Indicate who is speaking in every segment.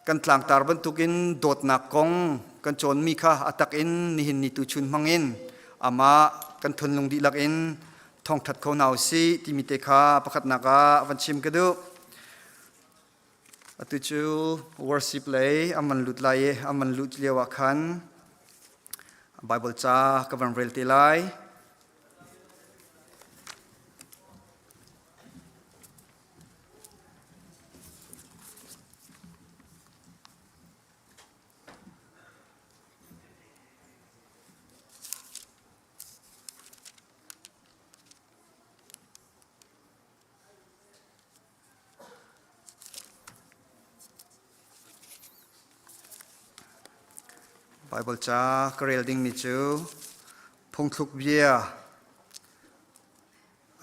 Speaker 1: Kan tlangtar bantukin dawtnak kong kan cawnmi kha a tak in nihin ni tu chun hmangin amah kan thunlung dihlak in thawngthat kho hna usih timi te kha pakhatnak ah van chim ka duh. Atu cu worship lei an van lut lai i an van lut lio ah khan Bible ca ka van rel te lai. Baibal ca ka rel dingmi cu phungthluk bia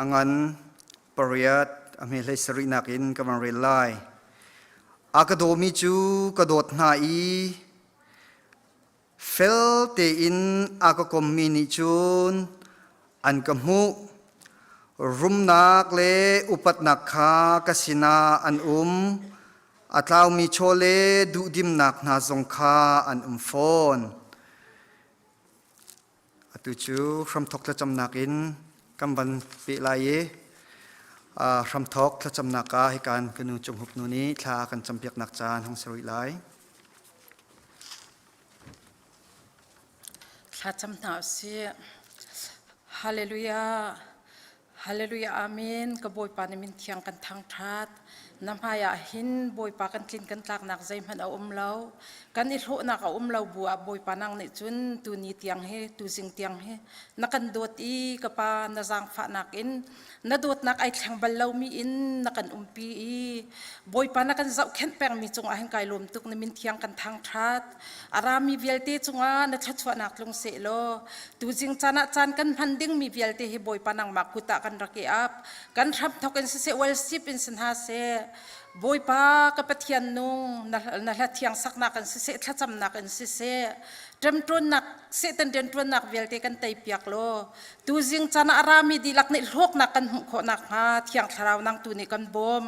Speaker 1: a ngan pariat a hme hlei sarihnak in ka van rel lai. A ka dawmi cu ka dawt hna i Fel tein a ka kommi nih cun an ka hmuh. Rumnak le upatnak kha ka sinah an um. A tlaumi chaw le duhdimnak hna zong kha an um fawn. Atu cu hramthok thlacamnak in kan van peh lai i hramthok thlacamnak ah hikan ka nu Cung Hup nu nih thla kan campiaknak caan hong si rih lai.
Speaker 2: Thlacam hna usih. Hallelujah. Hallelujah. Amen. Ka Bawipa na min thiang kan thangṭhat. Na hmai ah hin Bawipa kan tlin kan tlaknak zeihmanh a um lo. Kan i hlawhnak a um lo bu ah Bawipa nang nih cun tuni tiang hi tuzing tiang hi na kan dawt i ka pa na zaangfahnak in na dawtnak ai thleng bal lomi in na kan umpi i Bawipa na kan zohkhenh pengmi cungah hin kai lawm tuk na min thiang kan thangṭhat a rami vialte cungah na thluachuahnak tlung seh law tuzing caan ah caan kan hman dingmi vialte hi Bawipa nangmah kut ah kan rak i ap kan hram thok in siseh worship in si hna seh Bawipa ka Pathian nung na na hla thiang saknak in siseh thlacamnak in siseh ṭemṭawnnak Satan rianṭuannak vialte kan teipiak law Tuzing caan ah a rami dihlak nih hlawknak kan hmuh khawh nakhnga Thiang Thlarau nang tu nih kan bawm.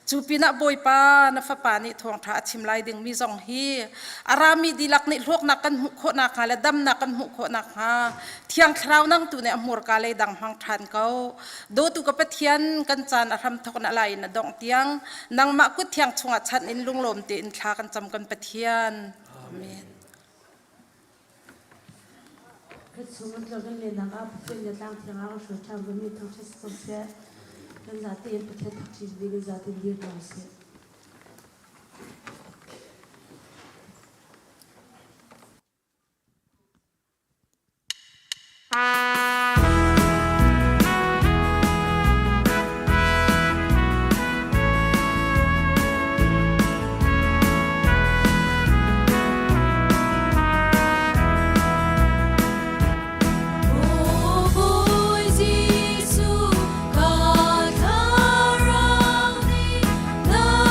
Speaker 2: Cu pinah Bawipa na fapa nih thawngṭha a chim lai dingmi zong hi a rami dihlak nih hlawknak kan hmuh khawh nakhnga le damnak kan hmuh khawh nakhnga Thiang Thlarau nang tu nih a hmurka lei dang hmang ṭhan ko. Dawtu ka Pathian kan caan a hramthawk na lai in a dongh tiang nangmah kut thiang chungah chanh in lunglawm tein thla kan cam kan Pathian. Amen.
Speaker 3: Kan chung an tlawm kan lennak ah Pathian le tlang thiang ah hruai ṭhan vami thangṭhat si ko seh. Kan zate in Pathian thangṭhat ding in zate in dir hna usih.
Speaker 4: Bawi Jesuh ka thlarau nih na.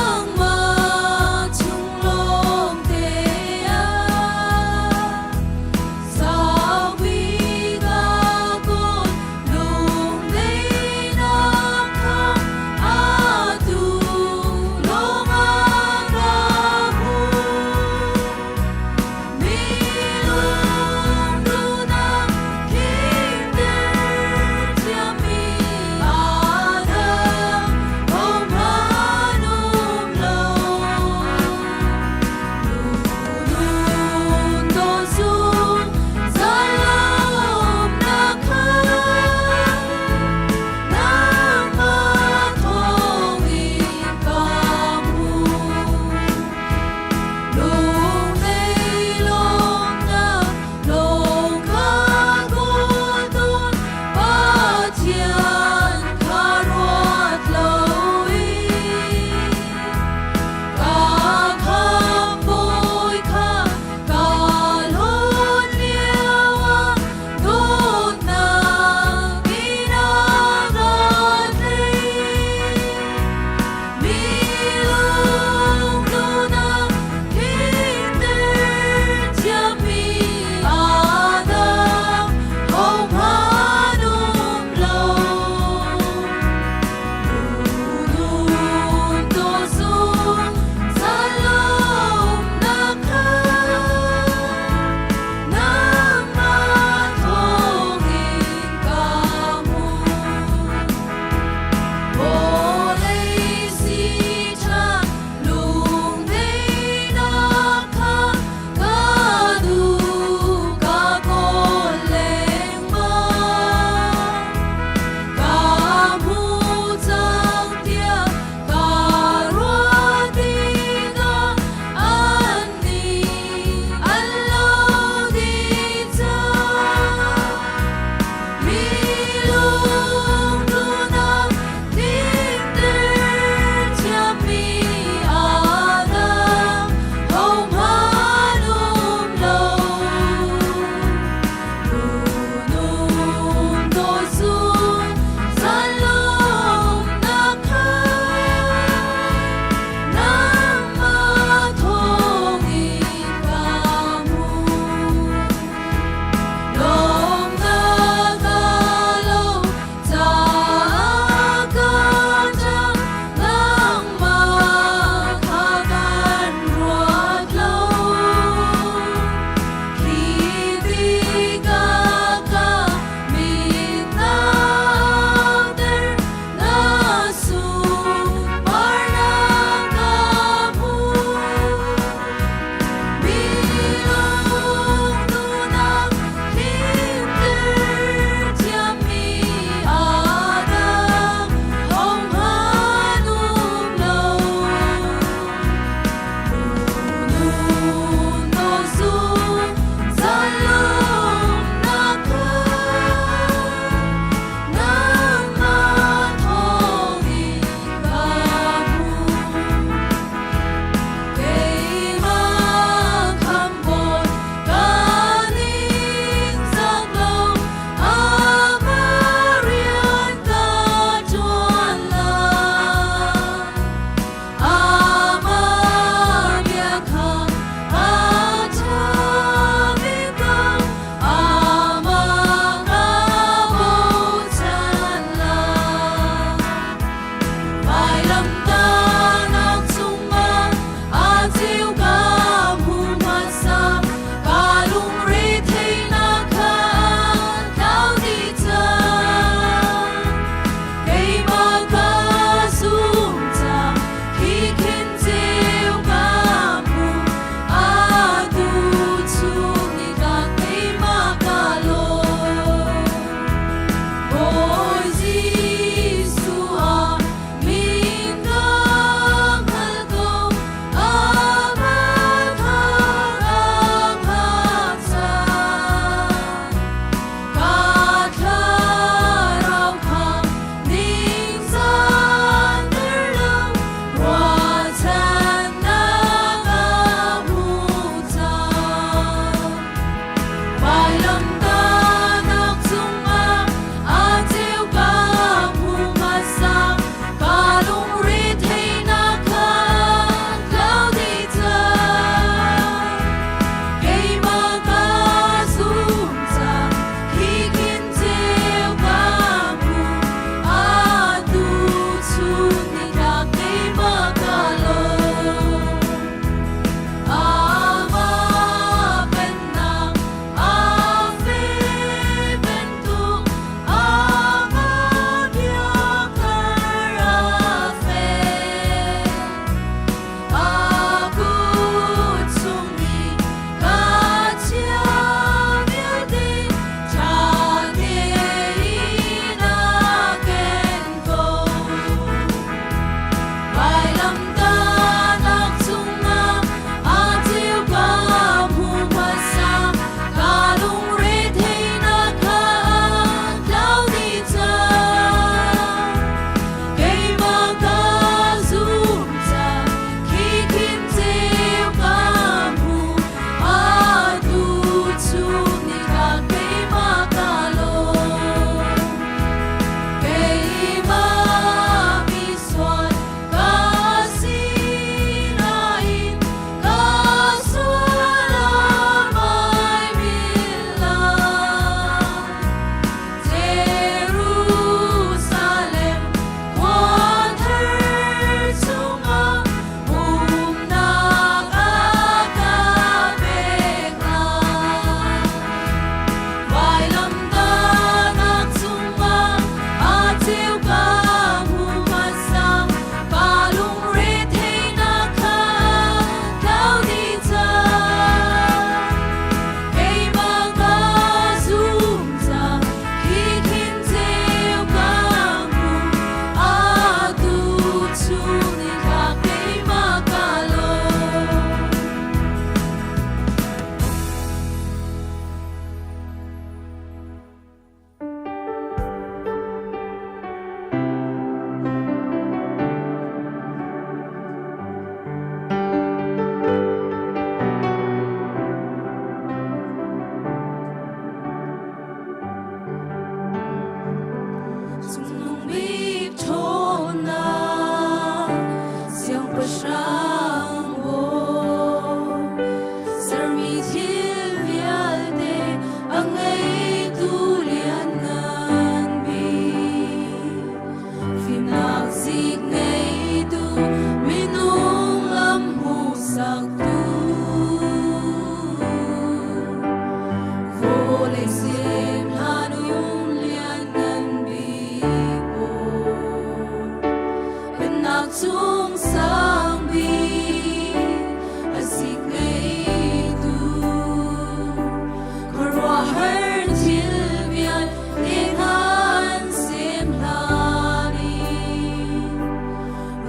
Speaker 4: Vawlei sem hlan um lianngan bik bawi. Pennak cung sang bik a zik ngeitu. Khuaruahhar thil vialte hlan sem hlan in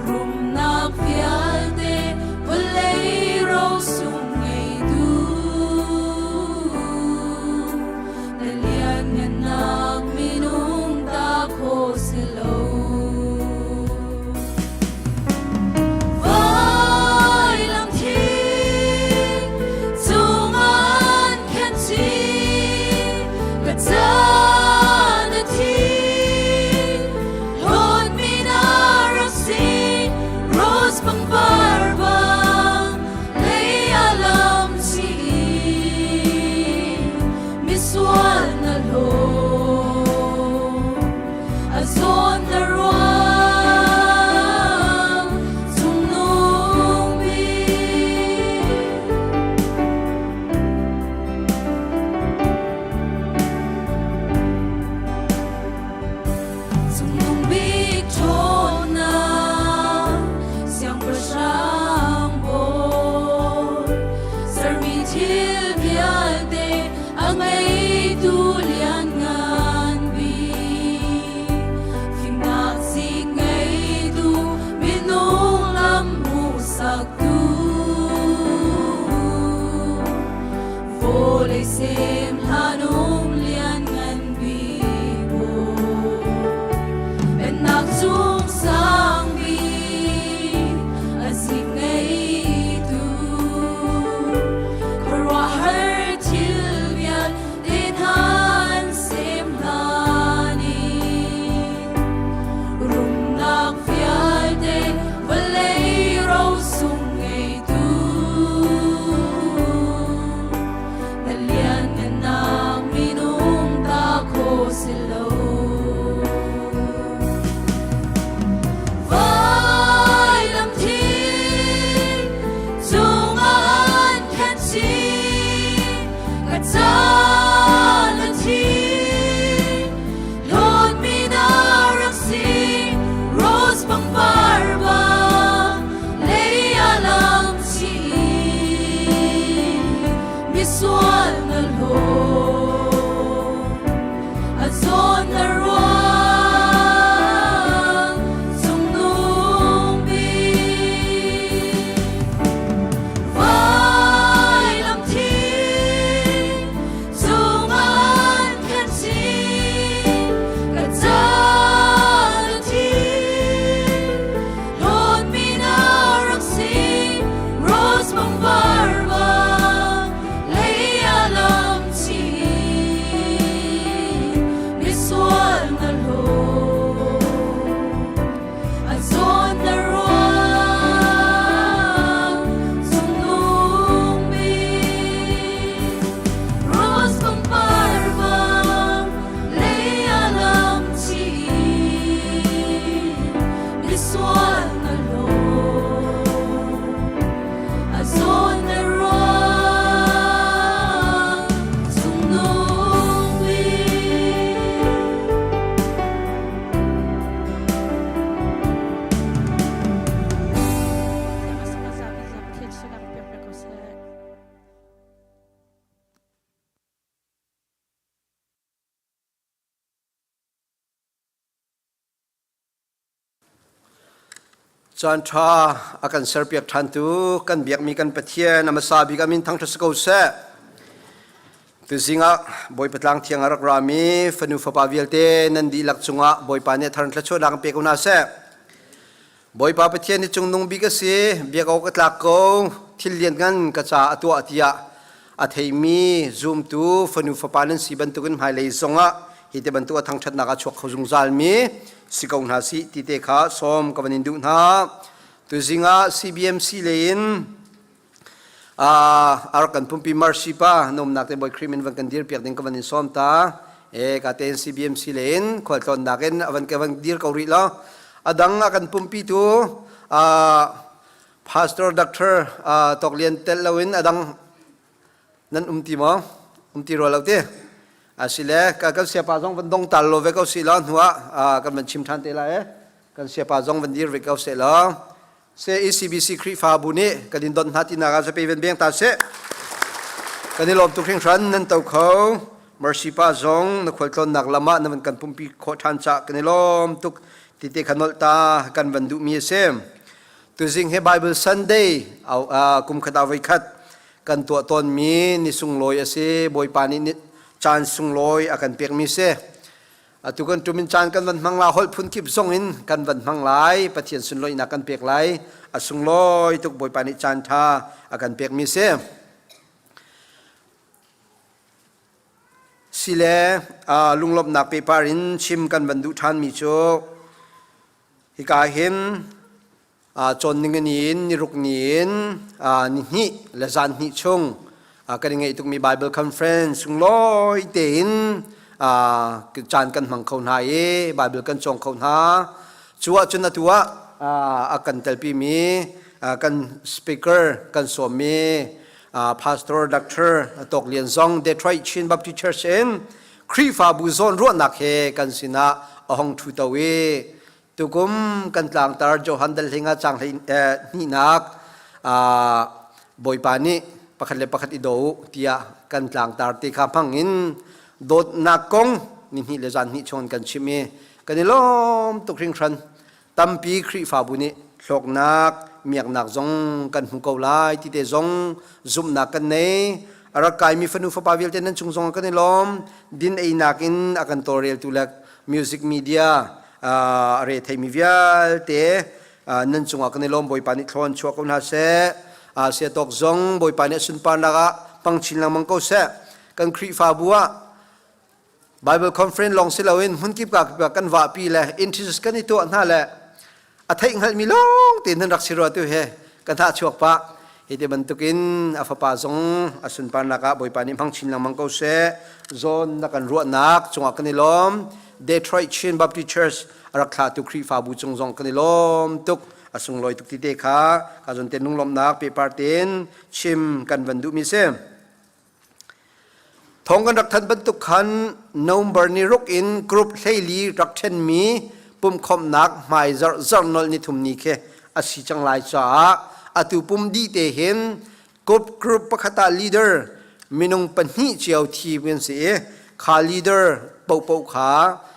Speaker 4: rumnak vialte vawlei rosung ngeitu na lianngannak minung ta kho si lo. Vailam thing cungan khen chi ka caan a thi hlawt mi na rak si rose pangpar bang lei a lam chi misual na hlaw a zawn na ruang cungnung bik. Cungnung bik ṭhawnnak siangpahrang bawi sermi thil vialte a ngeitu lianngan bik fimnak zik ngeitu minung lam hmuhsaktu vawlei sem hlan um lianngan bik bawi pennak cung sang bik a zik ngeitu khuaruahhar thil vialte hna sem hlan in rumnak vialte vawlei rosung ngeitu na lianngannak minung ta kho si lo. Vailam thing cungah an khen chih, ka caan a thi. Hlawtmi na rak si, rose pangpar bang lei a lang chih. Misual na hlaw, a zawn na ruang cungnung bik. Vailam thing cungah an khen chih, ka caan a thi. Hlawtmi na rak si, rose pangpar bang lei a lam chih. Misual na hlaw, a zawn na ruang cungnung bik. Rose pangpar bang lei a lam chih. Misual na hlaw, a zawn na ruang cungnung bik.
Speaker 3: Pathian sinah pek pek ko seh.
Speaker 5: Caan ṭha a kan serpiak ṭhantu kan biakmi kan Pathian a hmasa bik a min thangṭhat si ko seh. Tuzing ah Bawipa tlang thiang a rak rami fanu fapa vialte nan dihlak cungah Bawipa nih a thar thluachuahnak in pe ko hna seh. Bawipa Pathian hi cungnung bik a si, biak awk a tlak ko, thil lianngan ka ca a tuah tiah a theimi zumtu fanu fapa nan si bantukin hmailei zongah hi te bantuk a thangṭhatnak a chuak kho zungzalmi si ko hna sih ti te kha sawm ka van in duh hna. Tuzing ah CBMC lei in a rak kan pumpi Mercy pa nomnak te Bawi Khrih min van kan dir piak ding ka van in sawm ta. E ka tein CBMC lei in khualtlawnnak in a van ka van dir ko rih lo. A dang a kan pumpi tu Pastor Doctor Tawk Lian tel loin a dang nan um ti maw? Um ti rua lo ti? Asile ka kan siapa zong van dong tal lo ve ko si la hnu ah kan van chim than te lai eh. Kan siapa zong van dir ve ko se la. Se ECBC Khrihfabu nih kan in don hna tinak ah zapi van beng ta seh. Kan i lawm tuk hringhran nan to kho. Mercy pa zong na khualtlawnnak lam ah na van kan pumpi khawh ṭhan caah kan i lawm tuk. Tite kha nolh ta kan van duhmi a si. Tuzing hi Bible Sunday kum khat ah voikhat kan tuah tawnmi ni sunglawi a si. Bawipa nih caan sunglawi a kan pekmi si. Atu kan tum in caan kan van hmang la holh phun kip zong in kan van hmang lai. Pathian sunlawinak kan pek lai. A sunglawi tuk Bawipa nih caan ṭha a kan pekmi si. Sile lunglawmhnak pehpar in chim kan van duh ṭhanmi cu hika hin cawn ningani in niruk ni in nihnih le zan hnih chung kan i ngeih tukmi Bible conference sunglawi tein caan kan hmang kho hna i Bible kan cawng kho hna. Cu ahcun atu ah a kan telpimi kan speaker kan sawmmi Pastor Dr. Tawk Lian zong Detroit Chin Baptist Church in Khrihfabu zawn ruahnak he kan sinah a hong ṭhu to i tukum kan tlangtar Johan Dalhlinga caang hnihnak Bawipa nih pakhat le pakhat i daw u tiah kan tlangtar te kha hmang in dawtnak kong ni hnih le zan hnih chung kan chim i kan i lawm tuk hringhran. Tampi Khrihfabu nih hlawknak, miaknak zong kan hmu ko lai ti te zong zumhnak kan nei. A rak kaimi fanu fapa vialte nan cung zong kan i lawm. Din einak in a kan tawlreltu le music media a re theimi vialte nan cungah kan i lawm. Bawipa nih thlawn chuah ko hna seh. Sia tawk zong Bawipa nih a sunparnak ah hmang chin lengmang ko seh. Kan Khrihfabu ah Bible conference lawng si loin hmunkip ka kan vahpi le interest kan i tuah hna le a theih hngalhmi lawng te nan rak si rua tu he kan hah chuak pah. Hi te bantukin a fapa zong a sunparnak ah Bawipa nih hmang chin lengmang ko seh. Zawn na kan ruahnak cungah kan i lawm. Detroit Chin Baptist Church a rak thlahtu Khrihfabu cung zong kan i lawm tuk. A sunglawi tuk ti te kha ka zon te lunglawmhnak pehpar tein chim kan van duhmi si. Thawng kan rak thanh bantuk khan November ni ruk in group 14 rak ṭhenmi pumhkhawmhnak hmaizarh zarhnolh nithum ni khi a si cang lai caah atu pum dih te hin group group pakhat ah leader minung pahnih cio thim kan si i kha leader paohpaoh kha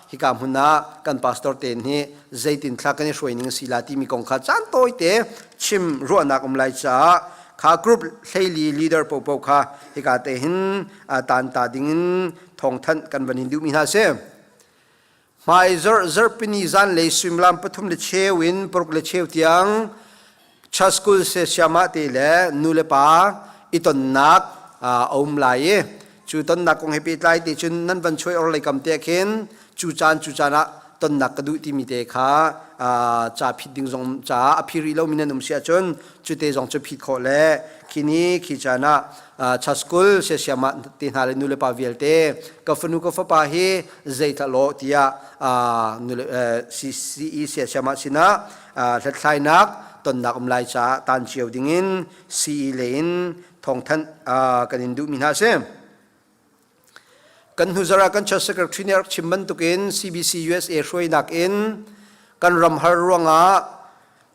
Speaker 5: hika hmun ah kan pastor te nih zeitin thla kan i hruai ning a si la timi kong kha caan tawite chim ruahnak um lai caah kha group 14 leader popo kha hika te hin tan ta ding in thawngthanh kan van in duhmi hna si. Hmai zarh zarhpini zan lei suimilam pathum le cheu in paruk le cheu tiang church school se siama te le nu le pa i tonnak a um lai i cu tonnak kong he pehtlai te cun nan van chuai or lei kam te khin cu caan cu caan ah tonnak ka duh timi te kha ca phit ding zong ca a phi rih lomi nan um si ahcun cu te zong cu phit khawh le khi ni khi caan ah cha school siasiama te hna le nu le pa vialte ka fanu ka fapa hi zeithla law tiah nule CCE siasiama sinah hlathlainak tonnak um lai caah tan cio dingin CE lei in thawngthanh kan in duhmi hna a si. Kan hnuzarh ah kan Church Secretary nih a rak chim bantukin CBC USA hruainak in kan ram har ruangah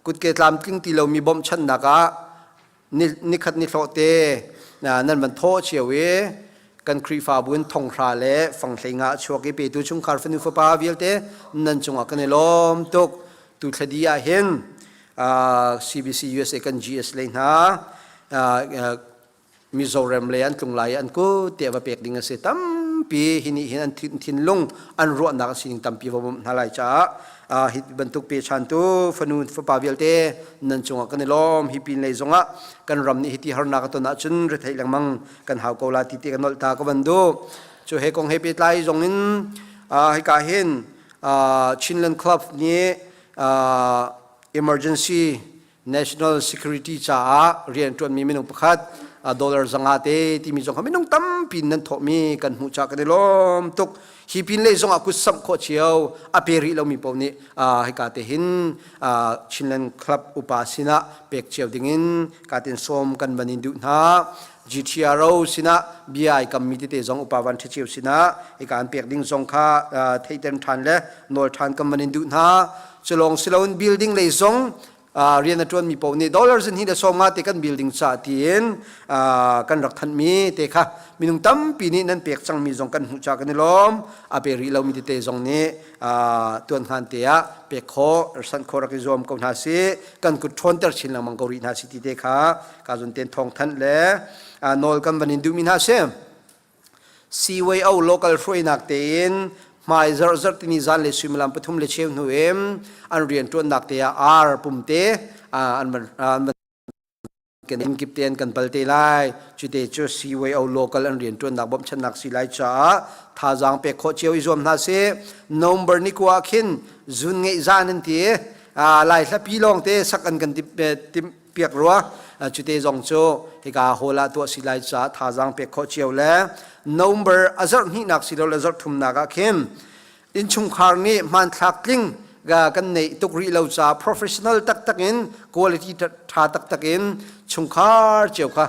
Speaker 5: kutke tlamtling ti lomi bawmhchanhnak ah nikhat ni hlawh te nan van thawh cio i kan Khrihfabu in thonghra le fanghlei nga a chuak i petu chungkhar fanu fapa vialte nan cungah kan i lawm tuk. Tu thladi ah hin CBC USA kan GS lei hna Mizoram lei an tlung lai i an kut te va pek ding a si. Tampi hi nih hin an thinlung an ruahnak an sining tampi va bawmh hna lai caah hi bantuk pechantu fanu fapa vialte nan cungah kan i lawm. Hi pin lei zongah kan ram nih hiti harnak a ton ahcun retheih lengmang kan hau ko la ti te ka nolh ta ka van duh. Cu he kong he pehtlai zong in hika hin Chinland Club nih emergency national security caah rianṭuanmi minung pakhat dollar 500 te timi zong kha minung tampi nan thawhmi kan hmuh caah kan i lawm tuk. Hi pin lei zongah kut samh khawh cio a pe rih lomi paoh nih hika te hin Chinland Club upa sinah pek cio dingin ka tin sawm kan van in duh hna. GTRO sinah bia ai kammi tete zong upa van ṭha cio sinah hika an pek ding zong kha theihter ṭhan le nawl ṭhan kan van in duh hna. Culawng siloin building lei zong rian a ṭuanmi paoh nih dollar zin hi le 50 te kan building ca tiin kan rak thanhmi te kha minung tampi nih nan pek cangmi zong kan hmuh ca kan i lawm. A pe rih lomi tete zong nih tuan hngan te ah pek khawh sanh khawh rak i zuam ko hna si, kan kut ṭhawnter chin lengmang ko rih hna si ti te kha ka zun ten thawng thanh le nawl kan van in duhmi hna si. CYO local hruainak tein hmai zarh zarh tini zan le suimilam 3 le cheu hnu in an rian ṭuannak te ah ar pumte an van kan kip te an kan pal te lai. Cute cu CYO local an rian ṭuannak bawmchannak si lai caah thazaang pek khawh cio i zuam hna si. November ni kua khin zun ngeih zan an ti, lai hlapi lawng te sak an kan tim piak rua. Cute zong cu hika hall ah tuah si lai caah thazaang pek khawh cio le November a zarh hnihnak si lo le zarh thumnak ah khin innchungkhar nih hmanthlak tling kan neih tuk rih lo caah professional taktak in, quality tha taktak in chungkhar cio kha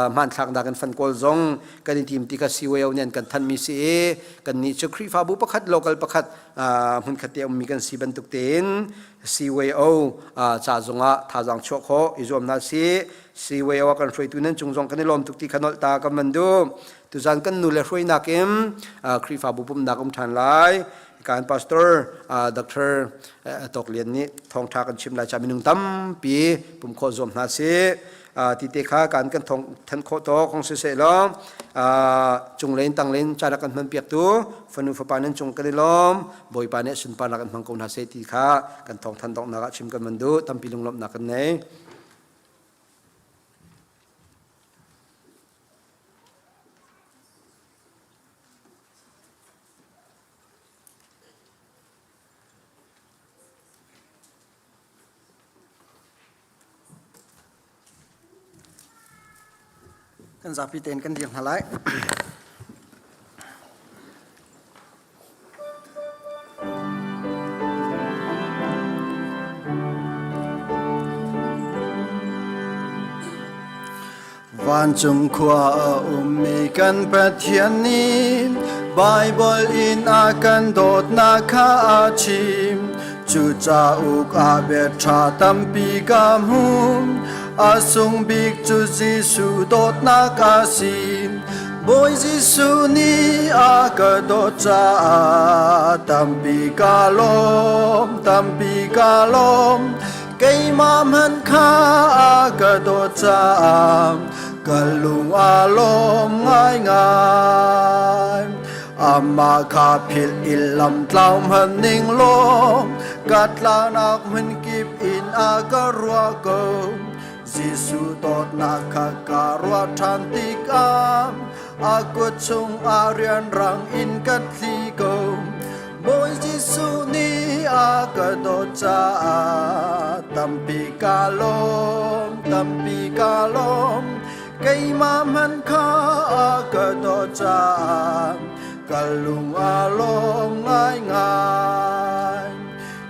Speaker 5: hmanthlak nak in fan kawl zong kan i tim ti kha CYO nih an kan thanmi si i kan nih cu Khrihfabu pakhat, local pakhat, hmunkhat te ummi kan si bantuk tein CYO ca zongah thazaang chuah khawh i zuam hna si. CYO ah kan hruaitu nan cung zong kan i lawm tuk ti kha nolh ta kan van duh. Tuzan kan nu le hruainak in Khrihfabu pumhnak um ṭhan lai. Kan pastor Dr. Tawk Lian nih thawngṭha kan chim lai ca minung tampi pum khawh zuam hna si. Ti te kha kan kan thong than khawh tawk hong si seh law cung len tang len ca rak kan hman piak tu fanu fapa nan cung kan i lawm. Bawipa nih sunparnak an hmang ko hna seh ti kha kan thawng than donghnak ah chim kan van duh. Tampi lunglawmhnak kan nei.
Speaker 1: Kan zapi tein kan dir hna lai. Vancung khua a ummi kan Pathian nih Baibal in a kan dawtnak kha a chim. Cu cauk ah bia ṭha tampi ka hmu. A sung bik cu Jesuh dawtnak a si. Bawi Jesuh nih a ka dawt caah tampi ka lawm, tampi ka lawm. Keimah hmanh kha a ka dawt caah ka lung a lawm ngaingai. Amah kha philh i lam tlau hmanh ning law ka tlaunak hmun kip in a ka ruah ko. Jesuh dawtnak kha ka ruah ṭhan tikah a kut chungah rianrang in ka tli ko. Bawi Jesuh nih a ka dawt caah tampi ka lawm, tampi ka lawm. Keimah hmanh kha a ka dawt caah ka lung a lawm ngaingai.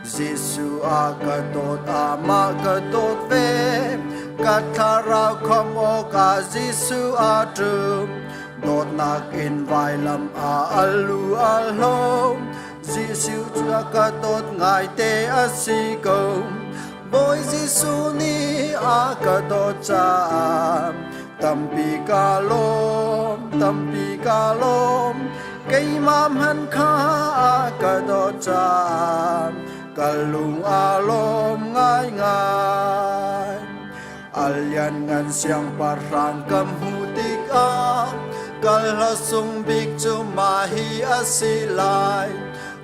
Speaker 1: Jesuh a ka dawt, amah ka dawt ve. Ka thlarau kham awkah Jesuh a ṭum. Dawtnak in vailam ah a lu a hlawm. Jesuh cu a ka dawt ngaite a si ko. Bawi Jesuh nih a ka dawt caah tampi ka lawm, tampi ka lawm. Keimah hmanh kha a ka dawt caah ka lung a lawm ngaingai. A lianngan siangpahrang ka hmuh tikah ka hla sung bik cu mah hi a si lai.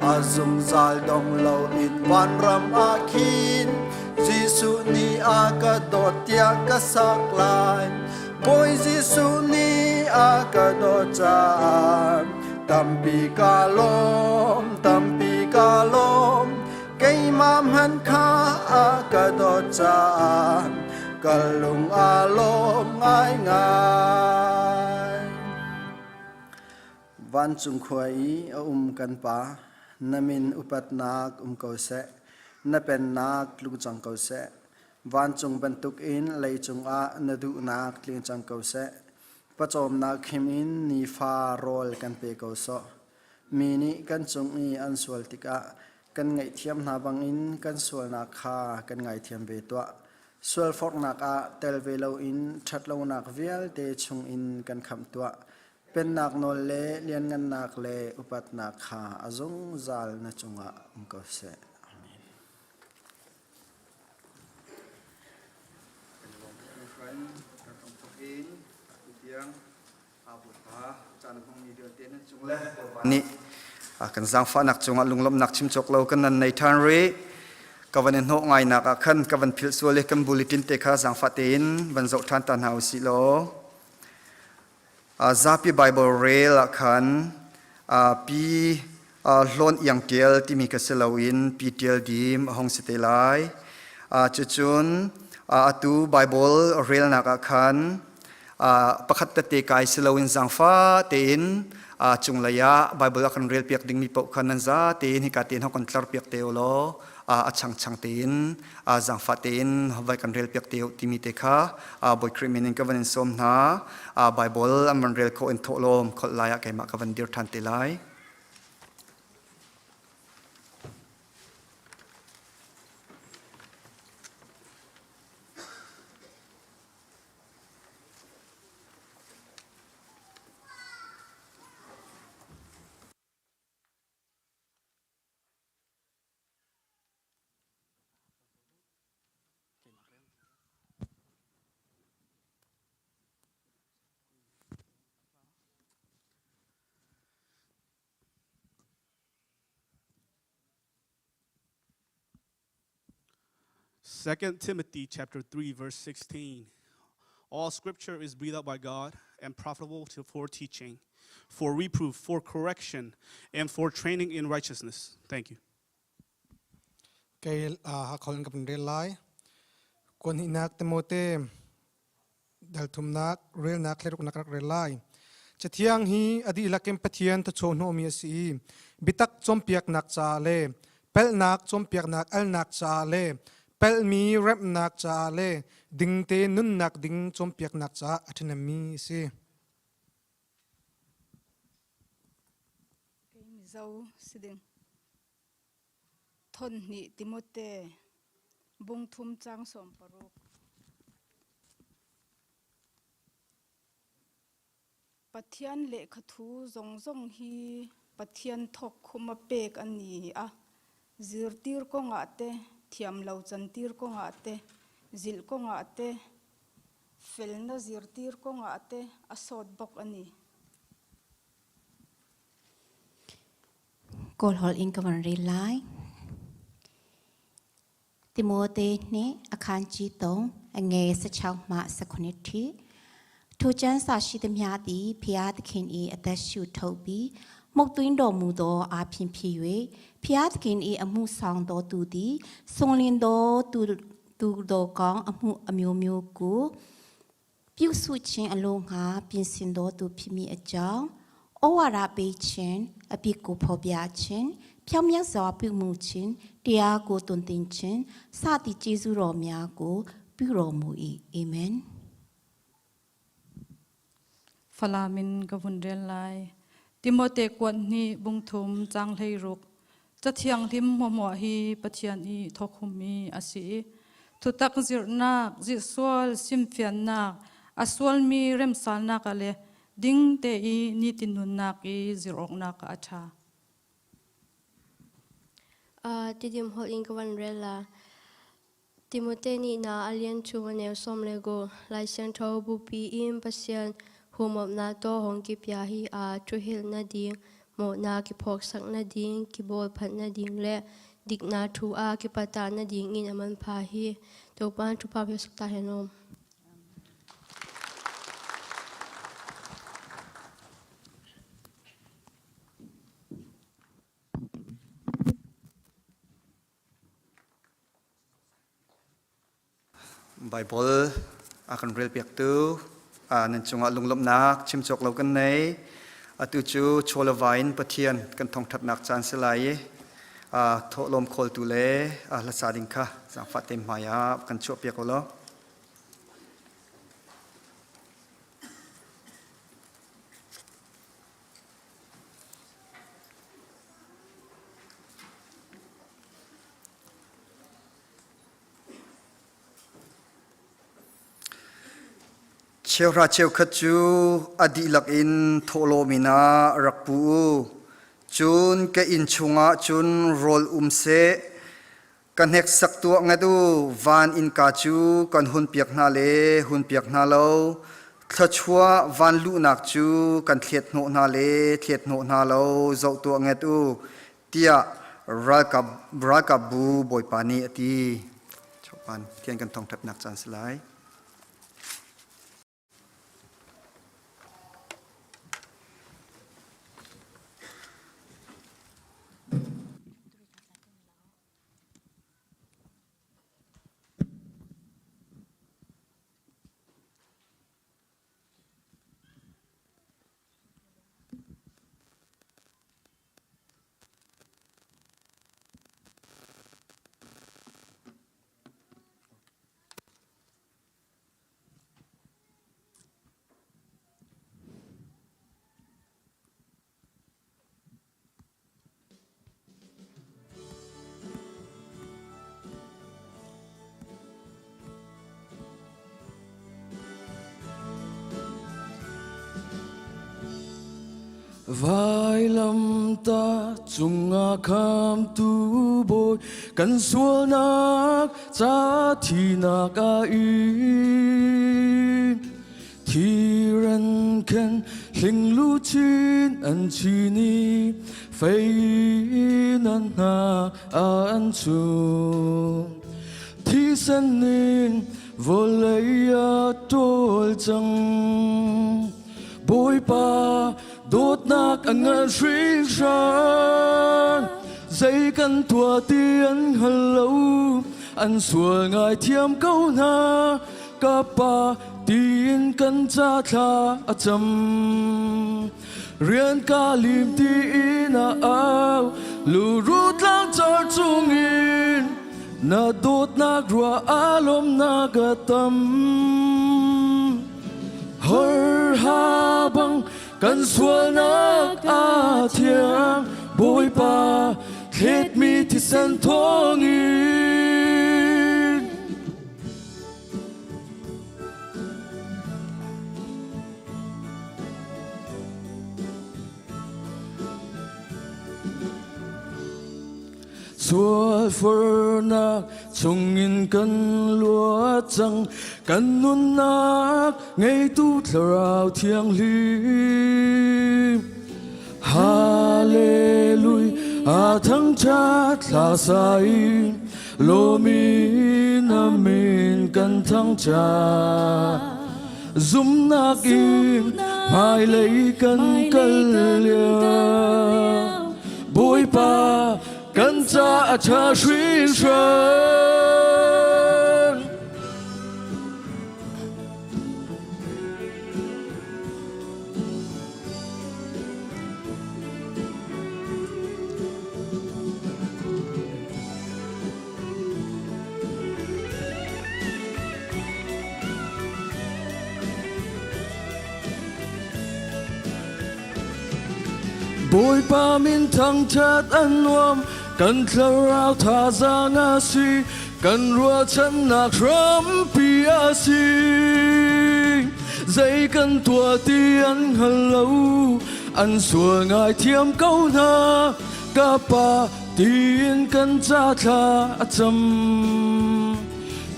Speaker 1: A zungzal dong loin vanram ah khin Jesuh nih a ka dawt tiah ka sak lai. Bawi Jesuh nih a ka dawt caah tampi ka lawm, tampi ka lawm. Keimah hmanh kha a ka dawt caah ka lung a lawm ngaingai.
Speaker 6: Vancung khua i a um kan Pa, na min upatnak um ko seh, na pennak tlung cang ko seh. Vancung bantukin leicung ah na duhnak tling cang ko seh. Pawcawmnak him in nifa rawl kan pe ko sawh. Mi nih kan cung i an sual tikah kan ngaihthiam hna bangin kan sualnak kha kan ngaithiam ve tuah. Sualforhnak ah tel ve loin ṭhatlonak vialte chungin kan khamh tuah. Pennak nawl le lianngannak le upatnak kha a zungzal na cungah um ko seh. Amen.
Speaker 1: Nih kan zaangfahnak cungah lunglawmhnak chim cawk lo kan nan nei ṭhan rih. Ka van i hnawh ngainak ah khan ka van philh sual i kan bulletin te kha zaangfah tein van zoh ṭhan ta hna usih law. Zapi Bible rel ah khan pi hlawn iang ṭial timi kha si loin pi ṭial dim a hung si te lai. Cucun atu Bible relnak ah khan pakhat tete kai si loin zaangfah tein cunglei ah Bible a kan relpiak dingmi paoh kha nan za tein hika tein hong kan tlarpiak te u law a changchang tein zaangfah tein vai kan relpiak te u timi te kha Bawi Khrih min in ka van in sawm hna. Bible an van rel khawh in thawhlawm kholh lai ah keimah ka van dir ṭhan te lai.
Speaker 7: Second Timothy chapter 3 verse 16. All scripture is breathed out by God and profitable to, for teaching, for reproof, for correction, and for training in righteousness. Thank you.
Speaker 8: Kei hakholin ka rel lai. Kuan hinak Timote dal thumnak relnak thleruknak rak rel lai. Cathiang hi a dihlak in Pathian thawchuahhnawhmi a si i biatak cawnpiaknak caah le pelhnak cawnpiaknak alnak caah le pelhmi remhnak caah le dingte nunnak ding cawnpiaknak caah a ṭhahnemmi a si.
Speaker 9: Kei Mizo si ding. Thonhnih Timote bungthum caang 16. Pathian lehkhathu zongzong hi Pathian thawk khum a pek a ni a. Zirtir kongah te, thiamlo cantir kongah te, zilh kongah te, felna zirtir kongah te a sawt bawk a ni.
Speaker 10: Kawl holh in ka van rel lai. Timote nih a khan chi tong a nge sa chau ma sa khonit thi ထိုကျမ်းစာရှိသမျှသည်ဖျားသခင်၏အသက်ရှူထုတ်ပြီးမှုတ်သွင်းတော်မူသောအာဖြင့်ဖြစ်၍ဖျားသခင်၏အမှုဆောင်သောသူသည်ဆွန်လင်းသောသူသူတော်ကောင်းအမှုအမျိုးမျိုးကိုပြုစုခြင်းအလို့ငှာပြင်ဆင်သောသူဖြစ်မိအကြောင်းဩဝါဒပေးခြင်းအပြစ်ကိုဖော်ပြခြင်းဖြောင့်မြတ်စွာပြုမှုခြင်းတရားကိုတွင်တင်ခြင်းစသည့်ကျေးဇူးတော်များကိုပြုတော်မူ၏အာမင်
Speaker 11: Falam in ka vun rel lai. Timote kuat hnih bungthum cang 16 Cathianghlim hmuahhmuah hi Pathian i thawkhummi a si i thutak zirhnak, zihsual simfiannak, a sualmi remsalnak ah le ding te i nitin nunnak i zirh awknak ah a ṭha.
Speaker 12: Tidim holh in ka van rel la. Timote nih na a lian chu neu som le go lai siang tho bupi in pasian humop na to hong ki pia hi a thu hil na ding mo na ki phok sak na ding ki bol phat na ding le dik na thu a ki pata na ding in aman pha hi to pan thu pa phe suk ta henom.
Speaker 1: Baibal a kan relpiaktu nan cungah lunglawmhnak chim cawk lo kan nei. Atu cu chaw le va in Pathian kan thawngṭhatnak caan si lai i thawhlawm khawltu le hlasa ding kha zaangfah te hmai ah kan chuahpiak u law. Cheuhra cheukhat cu a dihlak in thawhlawm in ah rak pu u. Cun ka inn chungah cun rawl um seh. Ka hneksak tuah ngat u, van innka cu kan hunpiak hna le hunpiak hna lo. Thluachuah van luhnak cu kan thlet hnawh hna le thlet hnawh hna lo zoh tuah ngat u, tiah ralkap ralkapbu Bawipa nih a ti. Chawpan Pathian kan thawngṭhatnak caan si lai.
Speaker 13: Vailamtah cungah khamtu bawi kan sualnak ca thinak a in. Thiren khen hling luchin an chin i fei in an hna an chung. Thisen in vawlei a ṭawl cang. Bawipa dawtnak a ngan hringhran. Zei kan tuah ti an hngal lo, an sual ngaithiam ko hna. Ka pa tiin kan ca thla a cam. Rian ka lim tiin a au, luru tlangcar chungin na dawtnak ruah a lawmnak a tam. Har ha bang kan sualnak a thiang Bawipa thletmi thisen thawngin. Sualfornak chungin kan luat cang kan nunnak ngeitu Thlarau Thianghlim. Hallelujah, a thangṭhat hla sa in lawmin a min kan thangṭhat. Zumnak in hmailei kan kal lio. Bawipa kan ca a ṭha hringhran. Bawipa min thangṭhat an nuam, kan thlarau thazaang a si, kan ruahchannak hrampi a si. Zei kan tuah ti an hngal lo, an sual ngaithiam ko hna, ka pa tiin kan ca thla a cam.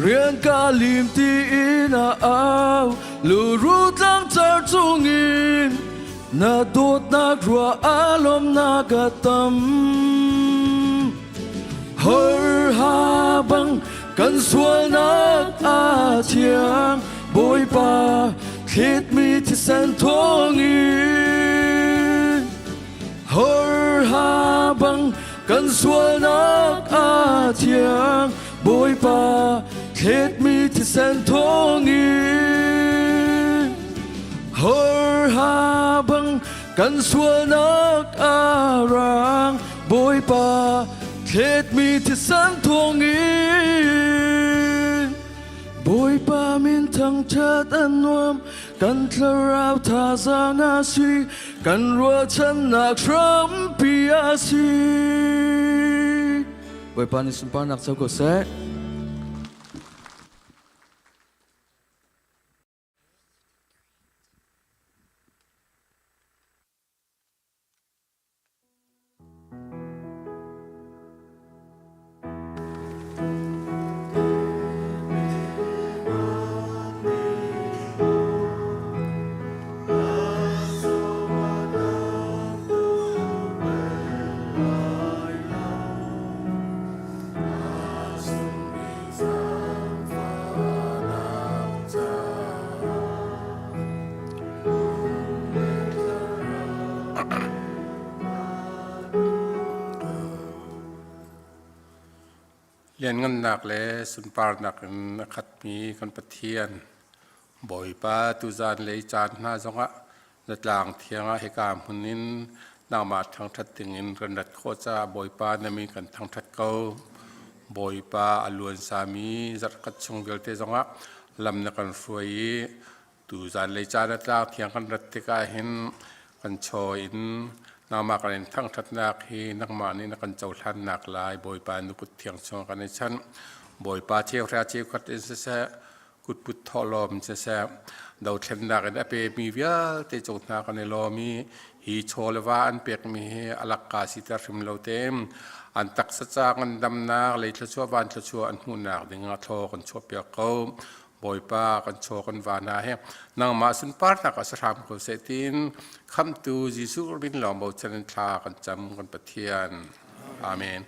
Speaker 13: Rian ka lim tiin a au, luru tlangcar chungin na dawtnak ruah a lawmnak a tam. Har ha bang kan sualnak a thiang, Bawipa thletmi thisen thawngin. Har ha bang kan sualnak a thiang, Bawipa thletmi thisen thawngin. Har ha bang Kan sualnak a rang Bawipa thletmi thisen thawngin. Bawipa min thangṭhat a nuam kan thlarau thazaang a si kan ruahchannak hrampi a si. Bawipa nih sunparnak co ko seh.
Speaker 14: Lianngannak le sunparnak in a khatmi kan Pathian Bawipa tuzan lei caan hna zongah na tlang thiang ah hika hmun in nangmah thangṭhat dingin kan rat khawh caah Bawipa na min kan thangṭhat ko. Bawipa a luan sami zarhkhat chung vialte zongah lam na kan hruai i tuzan lei caan a tlang thiang kan rat tikah hin kan chaw in nangmah kan in thangṭhatnak hi nangmah nih na kan cohlannak lai Bawipa nu kut thiang chung kan i chanh. Bawipa cheuhra cheukhat in siseh kutput thawhlawm siseh dothlennak in a pemi vialte cung hna kan i lawm i hi chaw le va an pekmi hi a lakka siter hrim lo te an taksa caang an damnak lei thluachuah van thluachuah an hmuhnak ding ah thlaw kan chuahpiak ko. Bawipa kan chaw kan va hna he nangmah sunparnak ah sahram ko seh tiin khamtu Jesuh min lawng bochan in thla kan cam kan Pathian. Amen.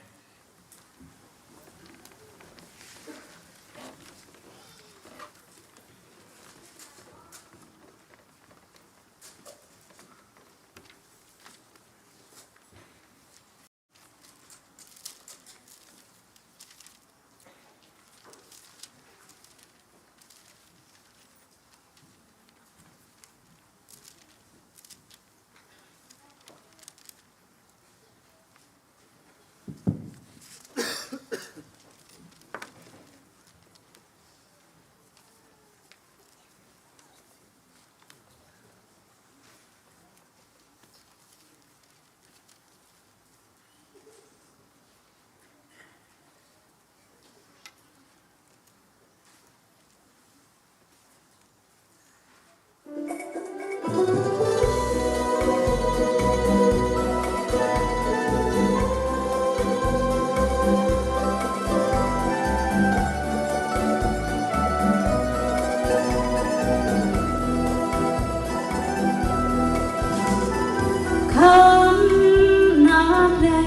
Speaker 4: Khamnak le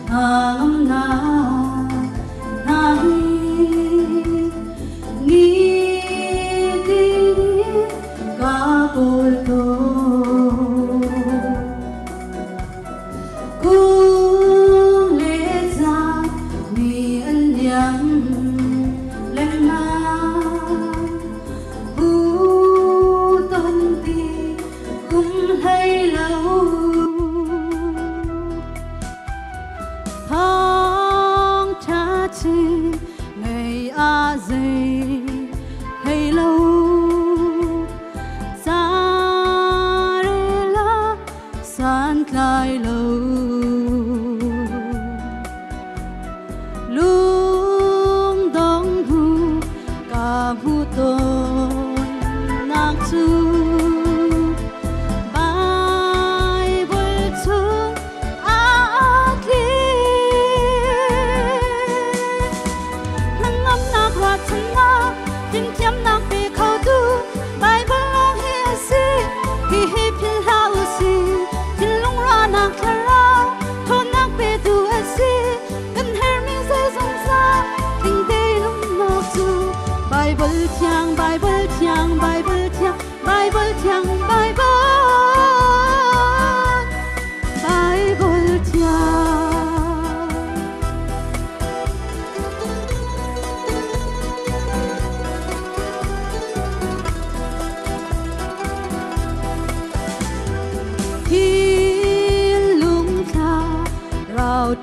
Speaker 4: hnangamnak hna hi nitin ka kawl tawn. Kum le caan mi an liam lengmang. Hu ton ti um hlei lo. Thawngṭha chim ngei a zei hlei lo. Carel ah santlai lo.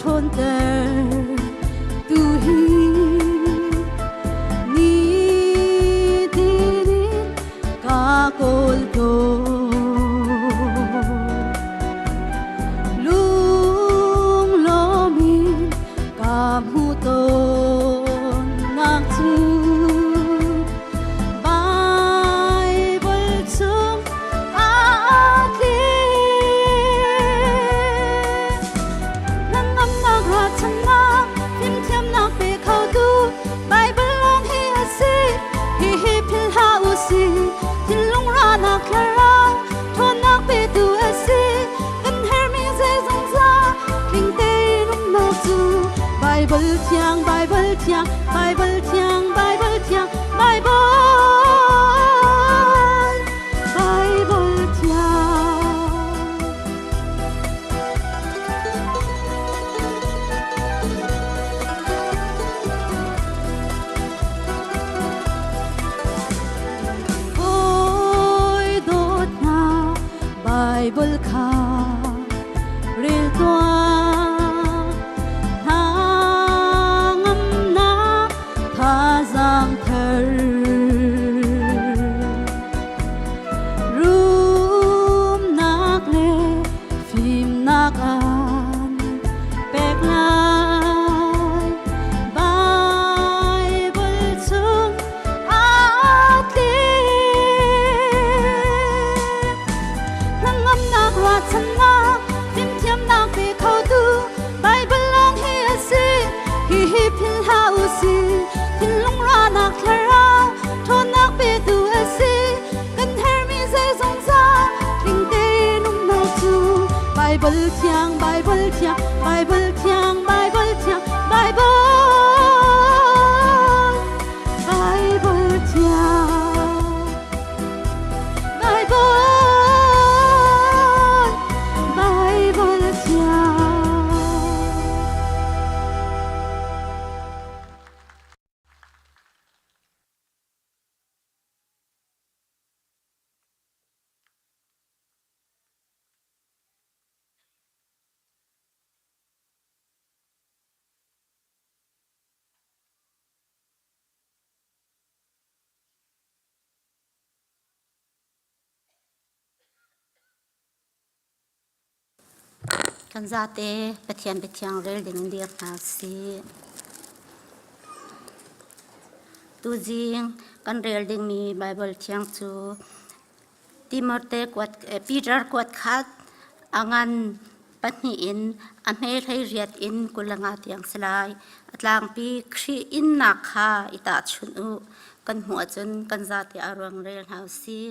Speaker 4: ṭhawnter tu hi nitin in ka kawl tawn. Lunglawm in ka hmu tawn nak cu Bible chung aa tling. Hnangamnak ruahchannak fimthiamnak pe khotu Bible lawng hi a si. Hihi philh hlah u sih. Thinlung rahnak thlarau ṭhawnnak petu a si. Kan herhmi zeizongza tling tein umnak cu Bible thiang, Bible thiang, Bible thiang, Bible thiang, Bible, Bible thiang. Hawi dawt hna Bible kha rel tuah hna ngamnak thazaang thar rumnak le fimnak an pek lai Bible chung aa tling Hnangamnak ruahchannak fimthiamnak pe khotu Bible lawng hi a si hihi philh hlah u sih thinlung ruahnak thlarau ṭhawnnak petu a si kan herhmi zeizongza tling tein umnak cu Bible thiang Bible thiang Bible thiang Bible thiang Bible Bible thiang Bible Bible thiang
Speaker 15: Kan zate Pathian biathiang rel ding in dir hna sih. Tuzing kan rel dingmi Baibal thiang cu Timote kuat Peter kuat khat a ngan pahnih in a hme hlei riat in 25 tiang si lai. A tlangpi Khrih innak kha i tahchunh u. Kan hmuh ahcun kan zate a ruang rel hna u sih.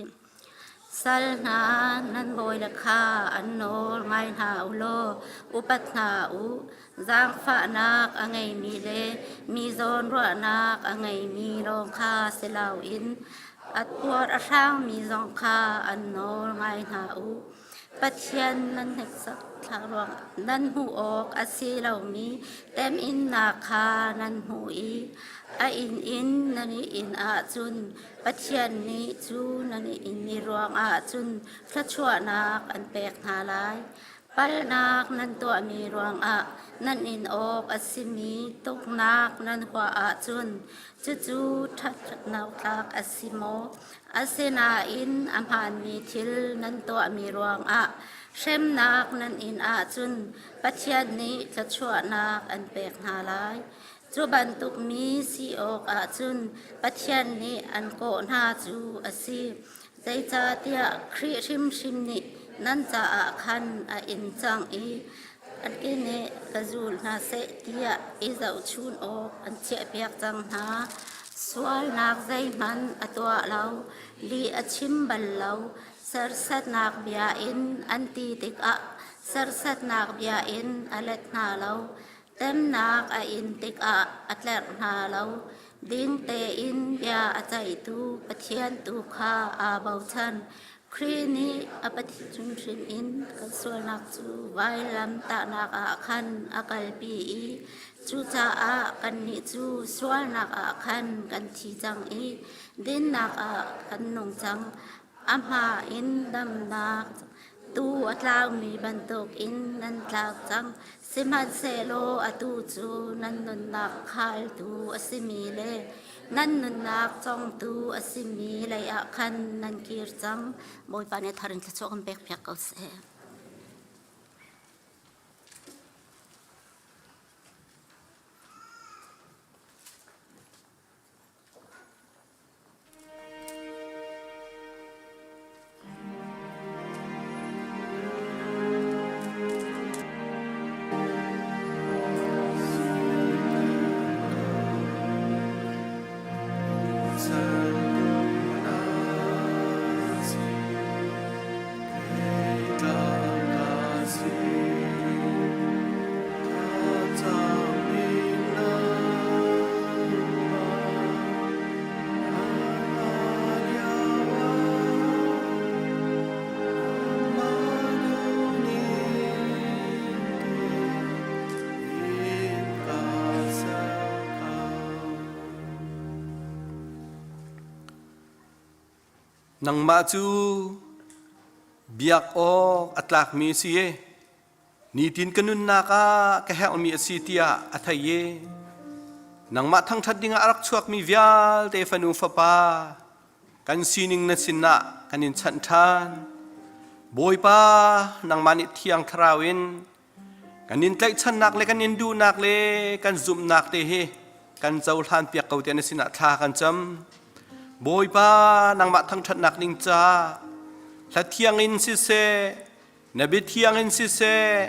Speaker 15: Sal hna nan bawile kha an nawl ngai hna u law upat hna u. Zaangfahnak a ngeimi le mi zawnruahnak a ngeimi lawng kha si loin a tuar a hrangmi zong kha an nawl ngai hna u. Pathian nan hneksak ruang nan hmuh awk a si lomi teminnak kha nan hmuh i a inn in nan i inn ahcun Pathian nih cu nan i inmi ruangah cun thluachuahnak an pek hna lai. Palhnak nan tuahmi ruangah nan in awk a simi tuknak nan huah ahcun cucu ṭhatnak tlak a si maw? Asinain a hmaanmi thil nan tuahmi ruangah hremnak nan in ahcun Pathian nih thluachuahnak an pek hna lai. Cu bantuk mi si awk ahcun Pathian nih an kawh hna cu a si. Zeicahtiah Khrih hrimhrim nih nan caah khan a in cang i an ke nih ka zul hna seh tiah i zohchun awk an chiahpiak cang hna. Sualnak zeihmanh a tuah lo, lih a chim bal lo, serhsatnak bia in an ti tikah serhsatnak bia in a let hna lo. Temnak a in tikah a tlerh hna lo. Ding tein bia a ceihtu Pathian tu kha aa bochan. Khrih nih a Pathian hrimhrim in kan sualnak cu vailam tahnak ah khan a kalpi i cucaah kannih cu sualnak ah khan kan thi cang i dinnak ah kan nung cang. A hma in damnak. Tuu a tlaumi bantukin nan tlau cang. Sihmanhsehlaw atu cu nan nunnak khaltu a simi le nan nunnak cawngtu a simi leiah khan nan kir cang. Bawipa nih a thar in thluachuah kan pekpiak ko seh.
Speaker 16: Nangmah cu biak awk a tlakmi si i nitin ka nunnak ah ka herhmi a si tiah a thei i nangmah thangṭhat dingah a rak chuakmi vialte fanu fapa kan sining na sinah kan in chanh ṭhan. Bawipa, nangmah nih Thiang Thlarau in kan in tlaihchannak le kan in duhnak le kan zumhnak te hi kan cohlan piak ko tiah na sinah thla kan cam. Bawipa, nangmah thangṭhatnak ding ca hla thiang in siseh, na biathiang in siseh,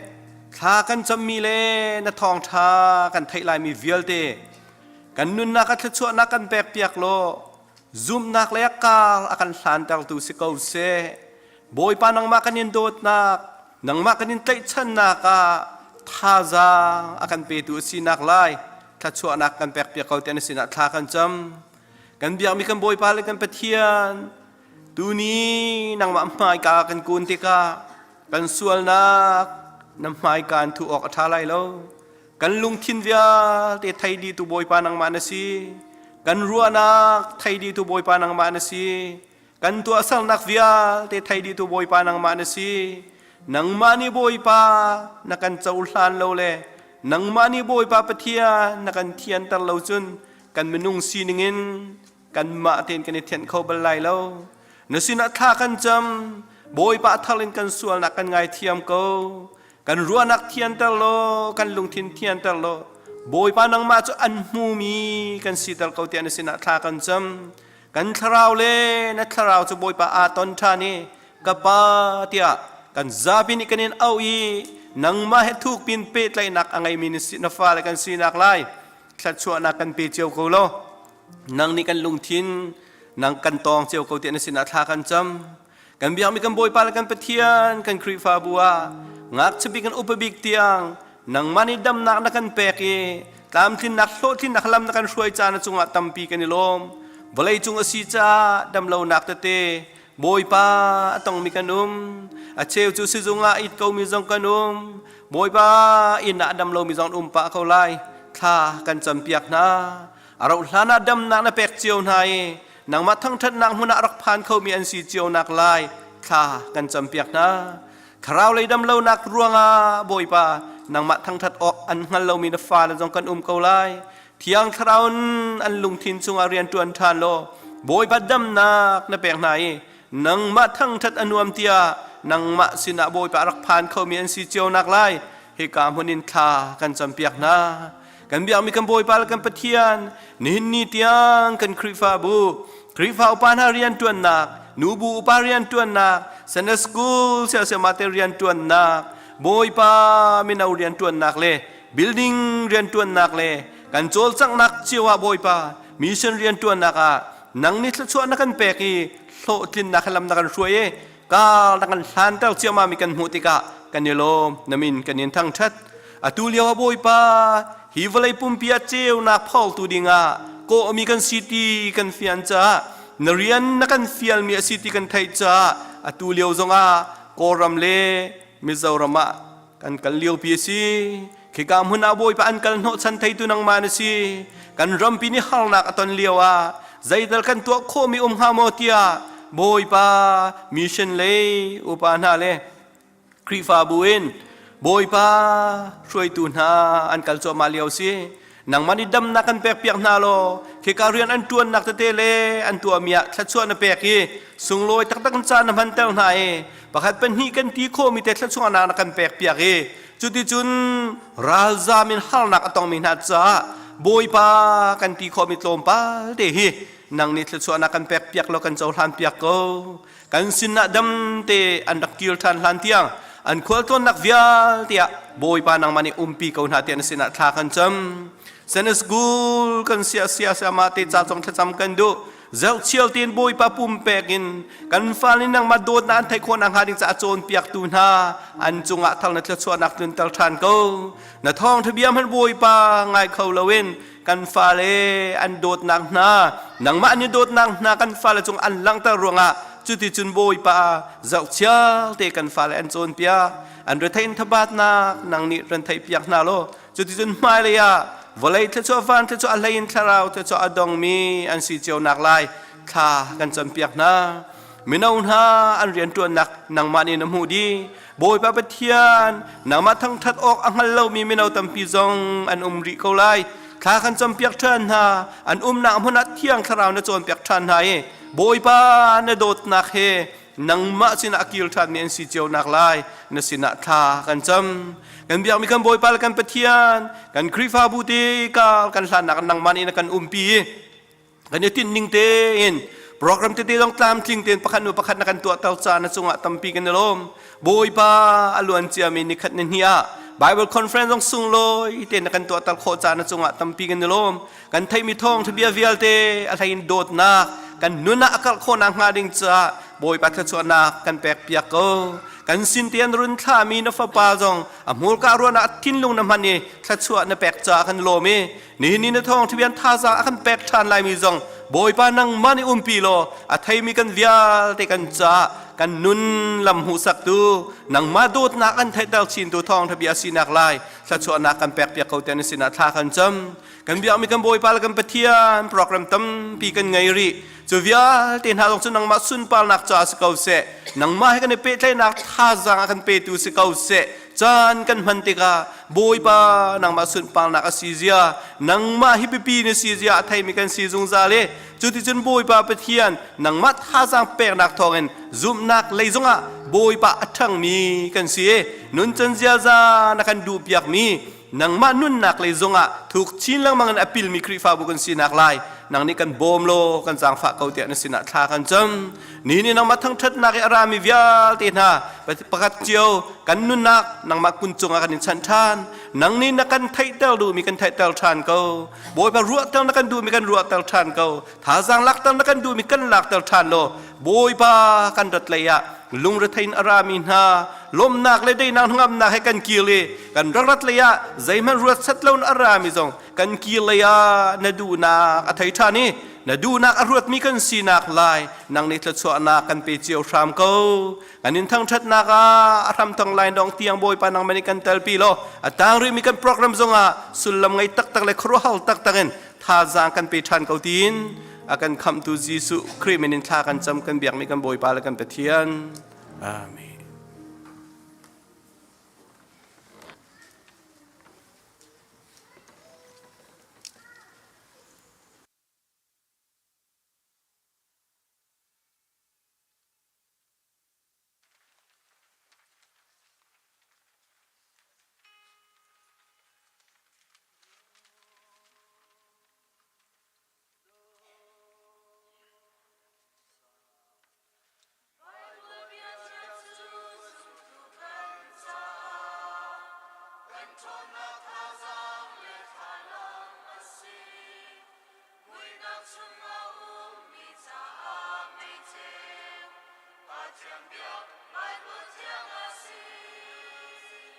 Speaker 16: thla kan cammi le na thawngṭha kan theih laimi vialte kan nunnak a thluachuahnak kan pekpiak law zumhnak le kar a kan hlantertu si ko seh. Bawipa nangmah kan in dawtnak, nangmah kan in tlaihchannak ah thazaang a kan petu a sinak lai thluachuahnak kan pekpiak ko tiah na sinah thla kan cam. Kan biakmi kan Bawipa le kan Pathian Tuni nangmah hmaika kan kun tikah kan sualnak na hmaika in thuh awk a ṭha lai lo. Kan lungthin vialte thei dihtu Bawipa nangmah na si. Kan ruahnak thei dihtu Bawipa nangmah na si. Kan tuahsernak vialte thei dihtu Bawipa nangmah na si. Nangmah nih Bawipa na kan cohlan lo le nangmah nih Bawipa Pathian na kan thianter lo cun kan minung sining in kanmah tein kan i thianh kho bal lai lo. Na sinah thla kan cam, Bawipa thar in kan sualnak kan ngaithiam ko. Kan ruahnak thianter law, kan lungthin thianter law, Bawipa nangmah cu an hmumi kan siter ko tiah na sinah thla kan cam. Kan thlarau le na thlarau cu Bawipa aa ton ṭhan i ka pa tiah kan zapi nih kan in auh i nangmah he thukpin pehtlaihnak a ngeimi na fale kan sinak lai thluachuahnak kan pe cio ko law. Nang nih kan lungthin nang kan tawng cio ko tiah na sinah thla kan cam. Kan biakmi kan Bawipa le kan Pathian kan Khrihfabu ah ngakchia bik kan upa bik tiang nangmah nih damnak na kan pek i tlamtlinnak hlawhtlinnak lam na kan hruai ca na cungah tampi kan i lawm. Vawlei cung a si caah damlonak tete Bawipa a tongmi kan um. A cheu cu sizung ah it komi zong kan um. Bawipa inn ah dam lomi zong um pah ko lai. Thla kan campiak hna. A rauh hlan ah damnak na pek cio hna i nangmah thangṭhatnak hmun ah rak phan khomi an si cio nak lai thla kan campiak hna. Thlarau lei dam lonak ruangah Bawipa nangmah thangṭhat awk an hngal lomi na fale zong kan um ko lai. Thiang Thlarau in an lungthin chungah rian ṭuan ṭhan law Bawipa damnak na pek hna i nangmah thangṭhat a nuam tiah nangmah sinah Bawipa rak phan khomi an si cio nak lai hika hmun in thla kan campiak hna. Kan biakmi kan Bawipa le kan Pathian nihin ni tiang kan Khrihfabu Khrihfa upa hna rianṭuannak nubu upa rianṭuannak Sunday school siasema te rianṭuannak Bawipa mino rianṭuannak le building rianṭuannak le kan cawlcanghnak cio ah Bawipa mission rianṭuannak ah nang nih thluachuah na kan pek i hlawhtlinnak lam na kan hruai i kar na kan hlanter ciammam i kan hmuh tikah kan i lawm na min kan in thangṭhat atu lio ah Bawipa hi vawlei pumpi ah ceunak phortu dingah kawhmi kan si ti kan fian caah na rian na kan fialmi a si ti kan theih caah atu lio zongah Kawlram le Mizoram ah kan kal liopi a si khika hmun ah Bawipa an kal hnawhchan theitu nangmah na si kan rampi nih harnak a ton lio ah zeital kan tuah khawhmi um hnga maw tiah Bawipa mission lei upa hna le. Khrihfabu in Bawipa hruaitu hna an kal cuahmah lio si. Nangmah nih damnak kan pekpiak hna law khika rian an ṭuannak tete le an tuahmi ah thluachuah na pek i sunglawi taktak in caan na hmanter hna i pakhat pahnih kan ti khawhmi te thluachuahnak na kan pekpiak i cuticun ralzam in harnak a tongmi hna caah Bawipa kan ti khawhmi tlawmpal te hi nang nih thluachuahnak kan pekpiak law kan cohlan piak ko. Kan sinah dam te an rak kir ṭhan hlan tiang an khualtlawnnak vialte ah Bawipa nangmah nih umpi ko hna tiah na sinah thla kan cam. Sunday school kan sia sia siama te ca zong thlacam kan duh. Zohchial tein Bawipa pumpek in kan fale nangmah dawtnak an theih khawh nakhnga ding caah cawnpiaktu hna an cungah thal na thluachuahnak tlunter ṭhan ko. Na thawngṭha bia hmanh Bawipa ngai kho loin kan fale an dawtnak hna nangmah an i dawtnak hna kan fale cung an langhter ruangah cuticun Bawipa zohchial te kan fale an cawnpiak an rethein thabatnak nang nih ran theihpiak hna law cuticun hmailei ah vawlei thluachuah van thluachuah a hleiin thlarau thluachuah a dongmi an si cio nak lai thla kan campiak hna mino hna an rianṭuannak nangmah nih na hmuh dih Bawipa Pathian, nangmah thangṭhat awk a hngal lomi mino tampi zong an um rih ko lai. Thla kan campiak ṭhan hna, an umnak hmun ah Thiang Thlarau na cawnpiak ṭhan hna i Bawipa na dawtnak he nangmah sinah a kir ṭhanmi an si cio nak lai na sinah thla kan cam. Kan biakmi kan Bawipa le kan Pathian, kan Khrihfabu te kar kan hlannak nangmah nih na kan umpi i kan i tinh ning tein program tete zong tlamtling tein pakhat nu pakhat na kan tuahter ca na cungah tampi kan i lawm. Bawipa a luan ciami nikhat ni hnih ah Bible conference zong sunglawi tein na kan tuahter khawh ca na cungah tampi kan i lawm. Kan theihmi thawng bia vialte a hlein dawtnak kan nun ah a karh khawhnak hnga ding caah Bawipa thluachuahnak kan pek piak ko. Kan sin te an run thlahmi na fapa zong a hmurka ruan ah thinlung na hman i thluachuah na pek caah kan lawm i Nihin ni na thawng thibian thazaang a kan pek ṭhan laimi zong Bawipa nangmah nih umpi law a theimi kan vialte kan caah kan nun lam hmuhsaktu nangmah dawtnak an theihter chintu thawngṭha bia sinak lai thluachuahnak kan pekpiak ko tiah na sinah thla kan cam. Kan biakmi kan Bawipa le kan Pathian program tampi kan ngei rih. Cu vialte hna zong cu nangmah sunparnak caah si ko seh. Nangmah he kan i pehtlaihnak thazaang a kan petu si ko seh. Caan kan hman tikah Bawipa nangmah sunparnak a si zia, nangmah hi biapi na si zia a theimi kan si zungzal i cuticun Bawipa Pathian nangmah thazaang peknak thawngin zumhnak lei zongah Bawipa a ṭhangmi kan si i nuncan ziaza na kan duhpiakmi nangmah nunnak lei zongah thuk chin lengmang in a pilmi Khrihfabu kan sinak lai nang nih kan bawm law kan zaangfah ko tiah na sinah thla kan cam. Ni nih nangmah thangṭhatnak i a rami vialte hna pakhat cio kan nunnak nangmah kun cungah kan in chanh ṭhan. Nang nih na kan theihter duhmi kan theihter ṭhan ko. Bawipa, ruahter na kan duhmi kan ruahter ṭhan ko. Thazaang lakter na kan duhmi kan lakter ṭhan law Bawipa, kan rat lei ah lungrethei in a rami hna lawmhnak le daihnak hnangamnak he kan kir i kan rak rat lei ah zeihmanh ruat set lo in a rami zong kan kir lei ah na duhnak a thei ṭhan i na duhnak a ruatmi kan sinak lai nang nih thluachuahnak kan pe cio hram ko. Kan in thangṭhatnak ah a hramthong lai dong tiang Bawipa nangmah nih kan telpi law a tang rihmi kan program zongah sullam ngei taktak le khuaruahhar taktak in thazaang kan pe ṭhan ko tiin a kan khamhtu Jesuh Khrih min in thla kan cam kan biakmi kan Bawipa le kan Pathian. Amen.
Speaker 4: Muihnak chungah ummi caah meiceu, Pathian bia Baibal thiang a si.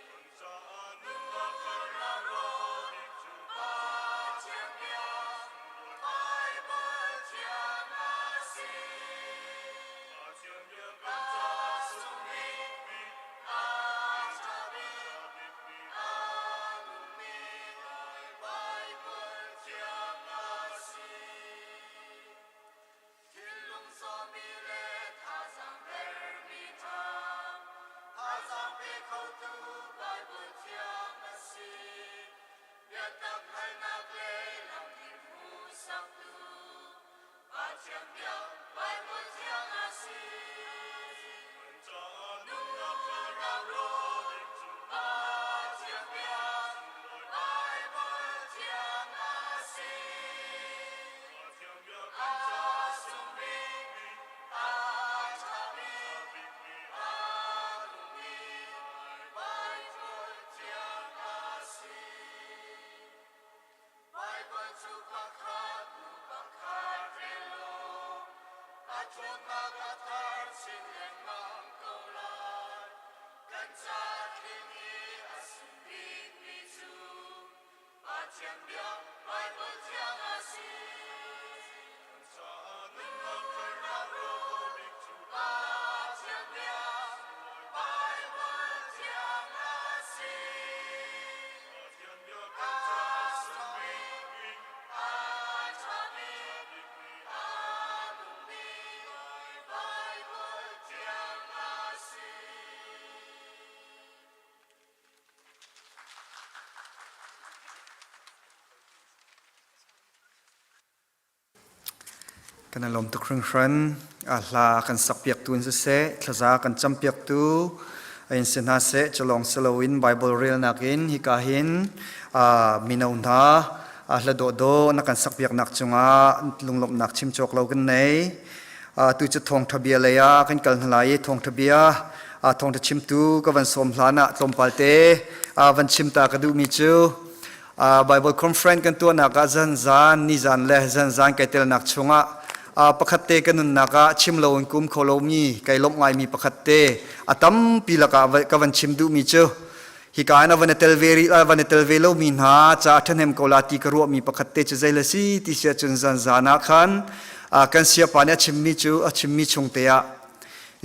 Speaker 4: Kan caah nunnak kan ram rawl cu Pathian bia Baibal thiang a si. Pathian bia kan caah sung bikmi, a ṭha bikmi, a nungmi Baibal thiang a si. Thinlung sawmi le thazaang dermi hna, thazaang pe.
Speaker 17: Hngalhnak le lamding hmuhsaktu Pathian bia Baibal thiang a si. Nunnak rawl Pathian bia Baibal thiang a si. A sung bik, a ṭha bik, a nung bik Baibal thiang a si. Baibal cu pakhat hnu pakhat rel u, a ṭhawnnak a thar chin lengmang ko lai. Kan ca tling i a sung bikmi cu Pathian bia Baibal thiang a si. Nunnak rawl bik cu Pathian bia Baibal thiang a si.
Speaker 1: Kan i lawm tuk hringhran. A hla kan sakpiaktu in siseh, thlaza kan campiaktu in si hna seh, culawng si loin Bible relnak in hika hin mino hna hla dawhdawh na kan sakpiaknak cungah lunglawmhnak chim cawk lo kan nei. Tu cu thawngtha bia lei ah kan kal hna lai i thawngtha bia thawngtha chimtu ka van sawm hlan ah tlawmpal te van chim ta ka duhmi cu Bible conference kan tuahnak ah zanzan nizan le zanzan kai telnak chungah pakhat te ka nunnak ah chim lo in kum kho lomi kai lawmh ngaimi pakhat te a tampi lakah ka van chim duhmi cu hika in a van i tel ve rih van i tel ve lomi hna ca ṭhahnem ko la ti ka ruahmi pakhat te cu zei le si ti si ahcun zanzan ah khan kan siapa nih a chimmi cu a chimmi chung te ah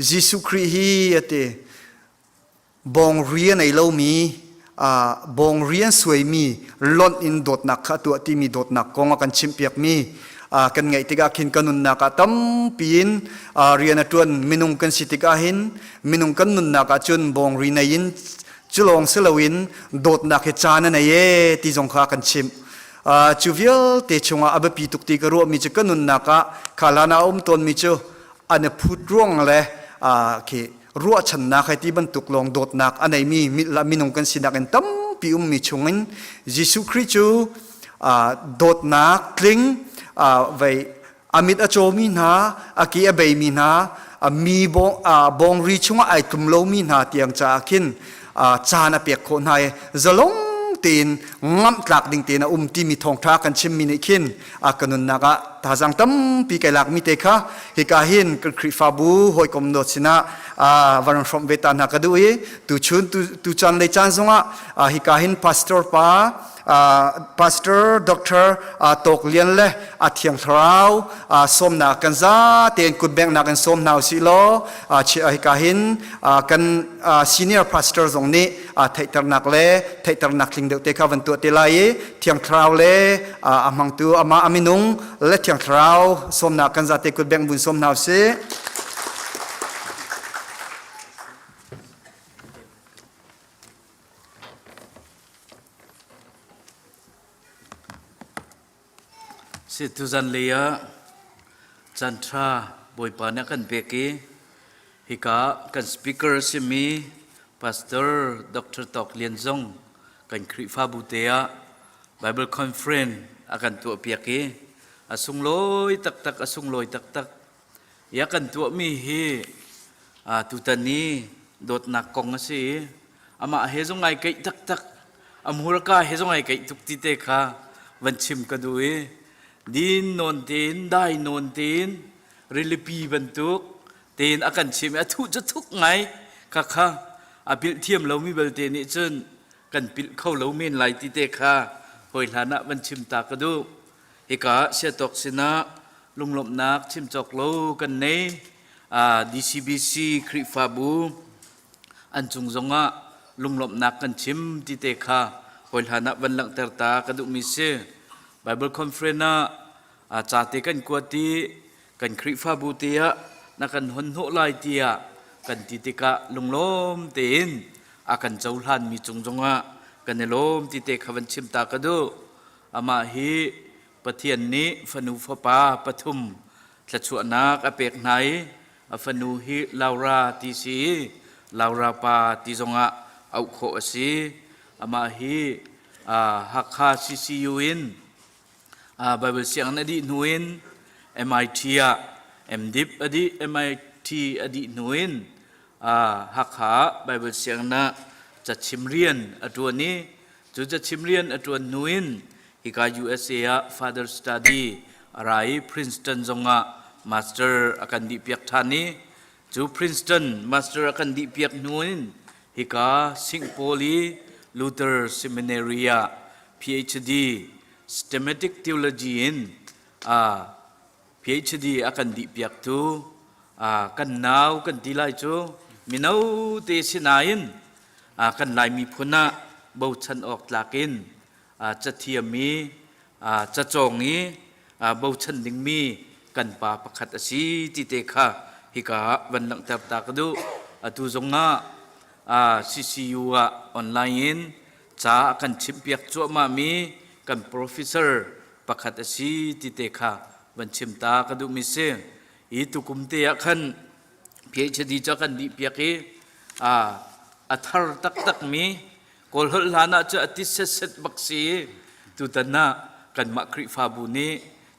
Speaker 1: Jesuh Khrih hi a ti Bawngri a nei lomi, bawngri an suaimi lonh in dawtnak kha a tuah timi dawtnak kong a kan chimhpiakmi kan ngaih tikah khin kan nunnak ah tampi in rian a ṭuan minung kan si tikah hin minung kan nunnak ah cun bawngri nei in culawng si loin dawtnak hi caan a nei ee ti zong kha a kan chimh. Cu vialte chungah a biapi tuk ti ka ruahmi cu ka nunnak ah kha hlan ah a um tawnmi cu an i phut ruang le khi ruahchannak hei ti bantuk lawng dawtnak a neimi minung kan sinak in tampi ummi chungin Jesuh Khrih cu dawtnak tling vei a mit a cawmi hna a ke a beimi hna mi bawngri chungah ai tlum lomi hna tiang caah khin caan a pek khawh hna i zalong tein ngamh tlak ding tein a um timi thawngṭha kan chimmi nih khin a ka nunnak ah thazaang tampi kai lakmi te kha hika hin kan Khrihfabu hawikom dawt sinah van hrawmh ve ta hna ka duh i tuchun tu caan lei caan zongah hika hin pastor pa pastor doctor Tawk Lian le a thiang thlarau sawmnak kan za tein kutbengnak in sawm hna usih law hika hin kan senior pastor zong nih theihternak le theihternak tling deuh te kha van tuah te lai i thiang thlarau le a hmangtu amah a minung le thiang thlarau sawmnak kan zate kut beng bun sawm hna usih.
Speaker 18: Si tuzan lei ah caan ṭha Bawipa nih a kan pek i hika kan speaker a simi Pastor Dr. Tawk Lian zong kan Khrihfabu te ah Bible Conference a kan tuahpiak i a sunglawi taktak a sunglawi taktak Ya kan tuahmi hi tutan i dawtnak kong a si i amah he zong ai keih taktak a hmurka he zong ai keih tuk ti te kha van chim ka duh i din nawn tein dai nawn tein rilipi bantuk tein a kan chim i a thuh cu thuk ngai kha kha a pilh thiam lomi belte nih cun kan pilh kho lo men lai ti te kha hawi hlan ah van chim ta ka duh. Hika siatawk sinah lunglawmhnak chim cawk lo kan nei. DCBC Khrihfabu an cung zongah lunglawmhnak kan chim ti te kha hawi hlan ah van langhter ta ka duhmi si. Bible Conference ah ca te kan kuat i kan Khrihfabu te ah na kan hon hnawh lai tiah kan ti tikah lunglawm tein a kan cohlanmi cung zongah kan i lawm ti te kha van chim ta ka duh. Amah hi Pathian nih fanu fapa pathum thluachuahnak a pek hna i a fanu hi Laura ti si i Laura pa ti zongah auh khawh a si. Amah hi Hakha CCU in Bible sianginn a dih hnu in MIT ah MDip a dih MIT a dih hnu in Hakha Bible sianginn ah cachim rian a ṭuan i cu cachim rian a ṭuan hnu in hika USA ah Father Study a ra i Princeton zongah master a kan dihpiak ṭhan i cu Princeton master a kan dihpiak hnu in hika St. Paul i Luther Seminary ah PhD Systematic Theology in PhD a kan dihpiaktu kan nau kan ti lai cu mino te si nain kan Lai miphun ah bochan awk tlak in cathiam i cacawng i bochan dingmi kan pa pakhat a si ti te kha hika ah van langhter ta ka duh. Atu zongah CCU ah online in ca a kan chimhpiak cuahmahmi kan professor pakhat a si ti te kha van chim ta ka duhmi si. Hi tukum te ah khan PhD ca kan dih piak i a thar taktakmi Kawl holh hlan ah cu a ti setset bak si i tutan ah kanmah Khrihfabu nih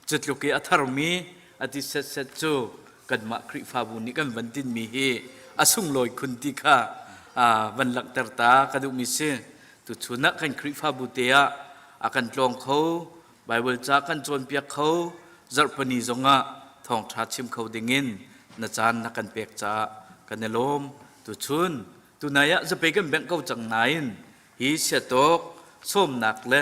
Speaker 18: cutluk i a tharmi a ti setset cu kanmah Khrihfabu nih kan van tinmi hi a sunglawi khun ti kha van langhter ta ka duhmi si. Tuchun ah kan Khrihfabu te ah a kan tlawng kho, Baibal ca kan cawnpiak kho, zarhpini zongah thawngṭha chim kho dingin na caan na kan pek caah kan i lawm. Tuchun tunai ah zapei kan bengh ko cang nain hi siatawk sawmnak le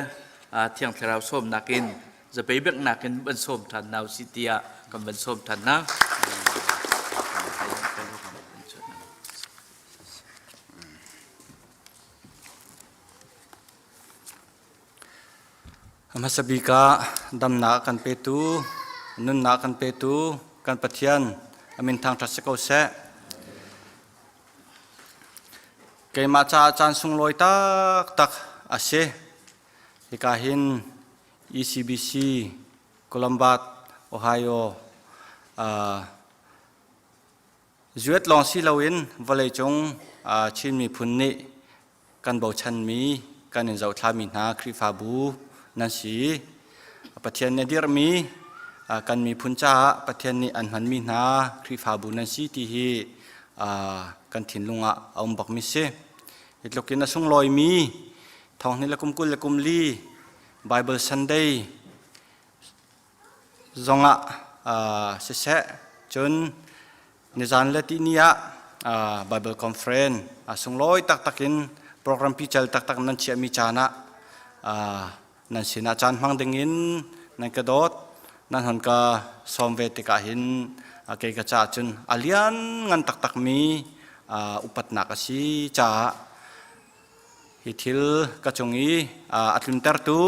Speaker 18: Thiang Thlarau sawmnak in zapei benghnak in van sawm ṭhan hna usih tiah kan van sawm ṭhan hna.
Speaker 1: Hmasa bik ah damnak kan petu, nunnak kan petu kan Pathian a min thangṭhat si ko seh. Keimah caah caan sunglawi taktak a si. Hika hin ECBC Columbus, Ohio uh, zuet lawng si loin vawleicung uh, Chin miphun nih kan bochanmi kan in zohthlami hna Khrihfabu nan si. Pathian nih dirhmi kan miphun caah Pathian nih an hmanmi hna Khrihfabu nan si ti hi kan thinlung ah a um bakmi si. Hi tluk in a sunglawimi thonghni le kum 20 le kum li Bible Sunday zongah siseh cun nizan le tihni ah Bible conference a sunglawi taktak in program pical taktak nan chiahmi caan ah nan sinah caan hmang dingin nan ka dawt nan hon ka sawm ve tikah hin kei ka caah cun a lian ngan taktak mi upatnak a si caah Hi thil ka cung i a tluntertu,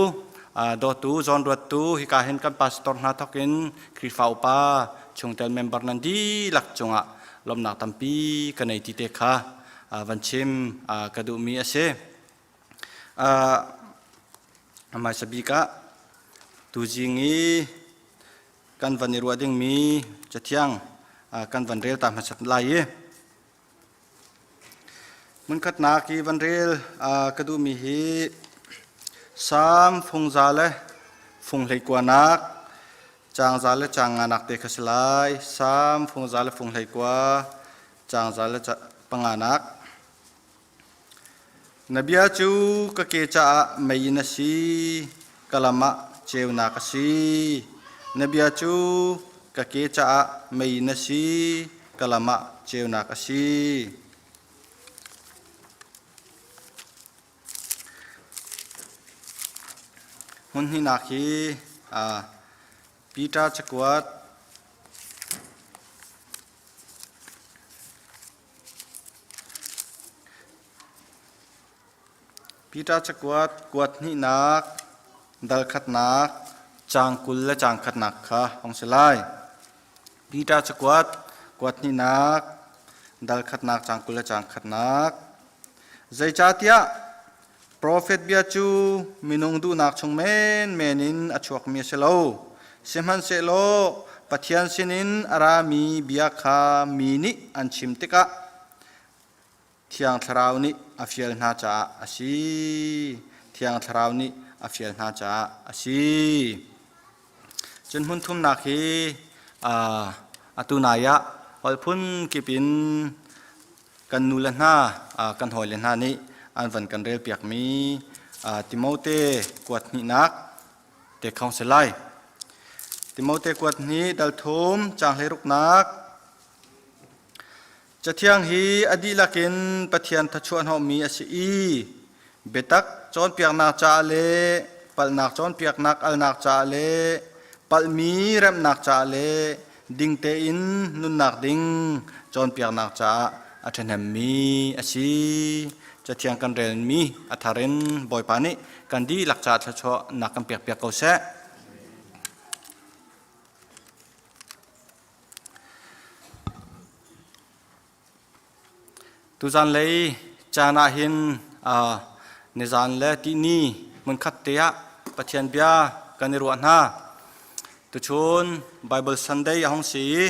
Speaker 1: dawtu, zawnruattu, hika hin kan pastor hna thawkin Khrihfa upa chungtel member nan dihlak cungah lawmhnak tampi ka nei ti te kha van chim ka duhmi a si. Hmaisa bik ah tuzing i kan van i ruah dingmi cathiang kan van rel ta hmasat lai i Hmunkhatnak i van rel ka duhmi hi Salm fungza le funghlei-kuanak, caangza le caangnganak te kha si lai. Salm fungza le funghlei-kua, caangza le panganak. Na bia cu ka ke caah meiinn a si, ka lam ah ceunak a si. Na bia cu ka ke caah meiinn a si, ka lam ah ceunak a si. Hmun hnihnak hi Peter cakuat Peter cakuat kuat hnihnak dal khatnak caang 20 le caang khatnak kha hong si lai. Peter cakuat kuat hnihnak dal khatnak caang 20 le caang khatnak. Zeicahtiah
Speaker 19: Profet bia cu minung duhnak chung menmen in a chuakmi a si lo. Sihmanhsehlaw Pathian sinin a rami bia kha mi nih an chim tikah Thiang Thlarau nih a fial hna caah a si. Thiang Thlarau nih a fial hna caah a si. Cun hmun thumnak hi atu nai ah holh phun kip in kan nu le hna kan hawile hna nih an van kan relpiakmi Timote kuat hnihnak te khong si lai. Timote kuat hnih dal thum caang hleiruknak Cathiang hi a dihlak in Pathian thachuahhnawhmi a si i biatak cawnpiaknak caah le palhnak cawnpiaknak alnak caah le palhmi remhnak caah le ding tein nunnak ding cawnpiaknak caah a ṭhahnemmi a si. Cathiang kan relmi a thar in Bawipa nih kan dihlak caah thluachuahnak kan pekpiak ko seh. Tuzan lei caan ah hin nizan le tihni hmunkhat te ah Pathian bia kan i ruah hna. Tuchun Bible Sunday a hung si i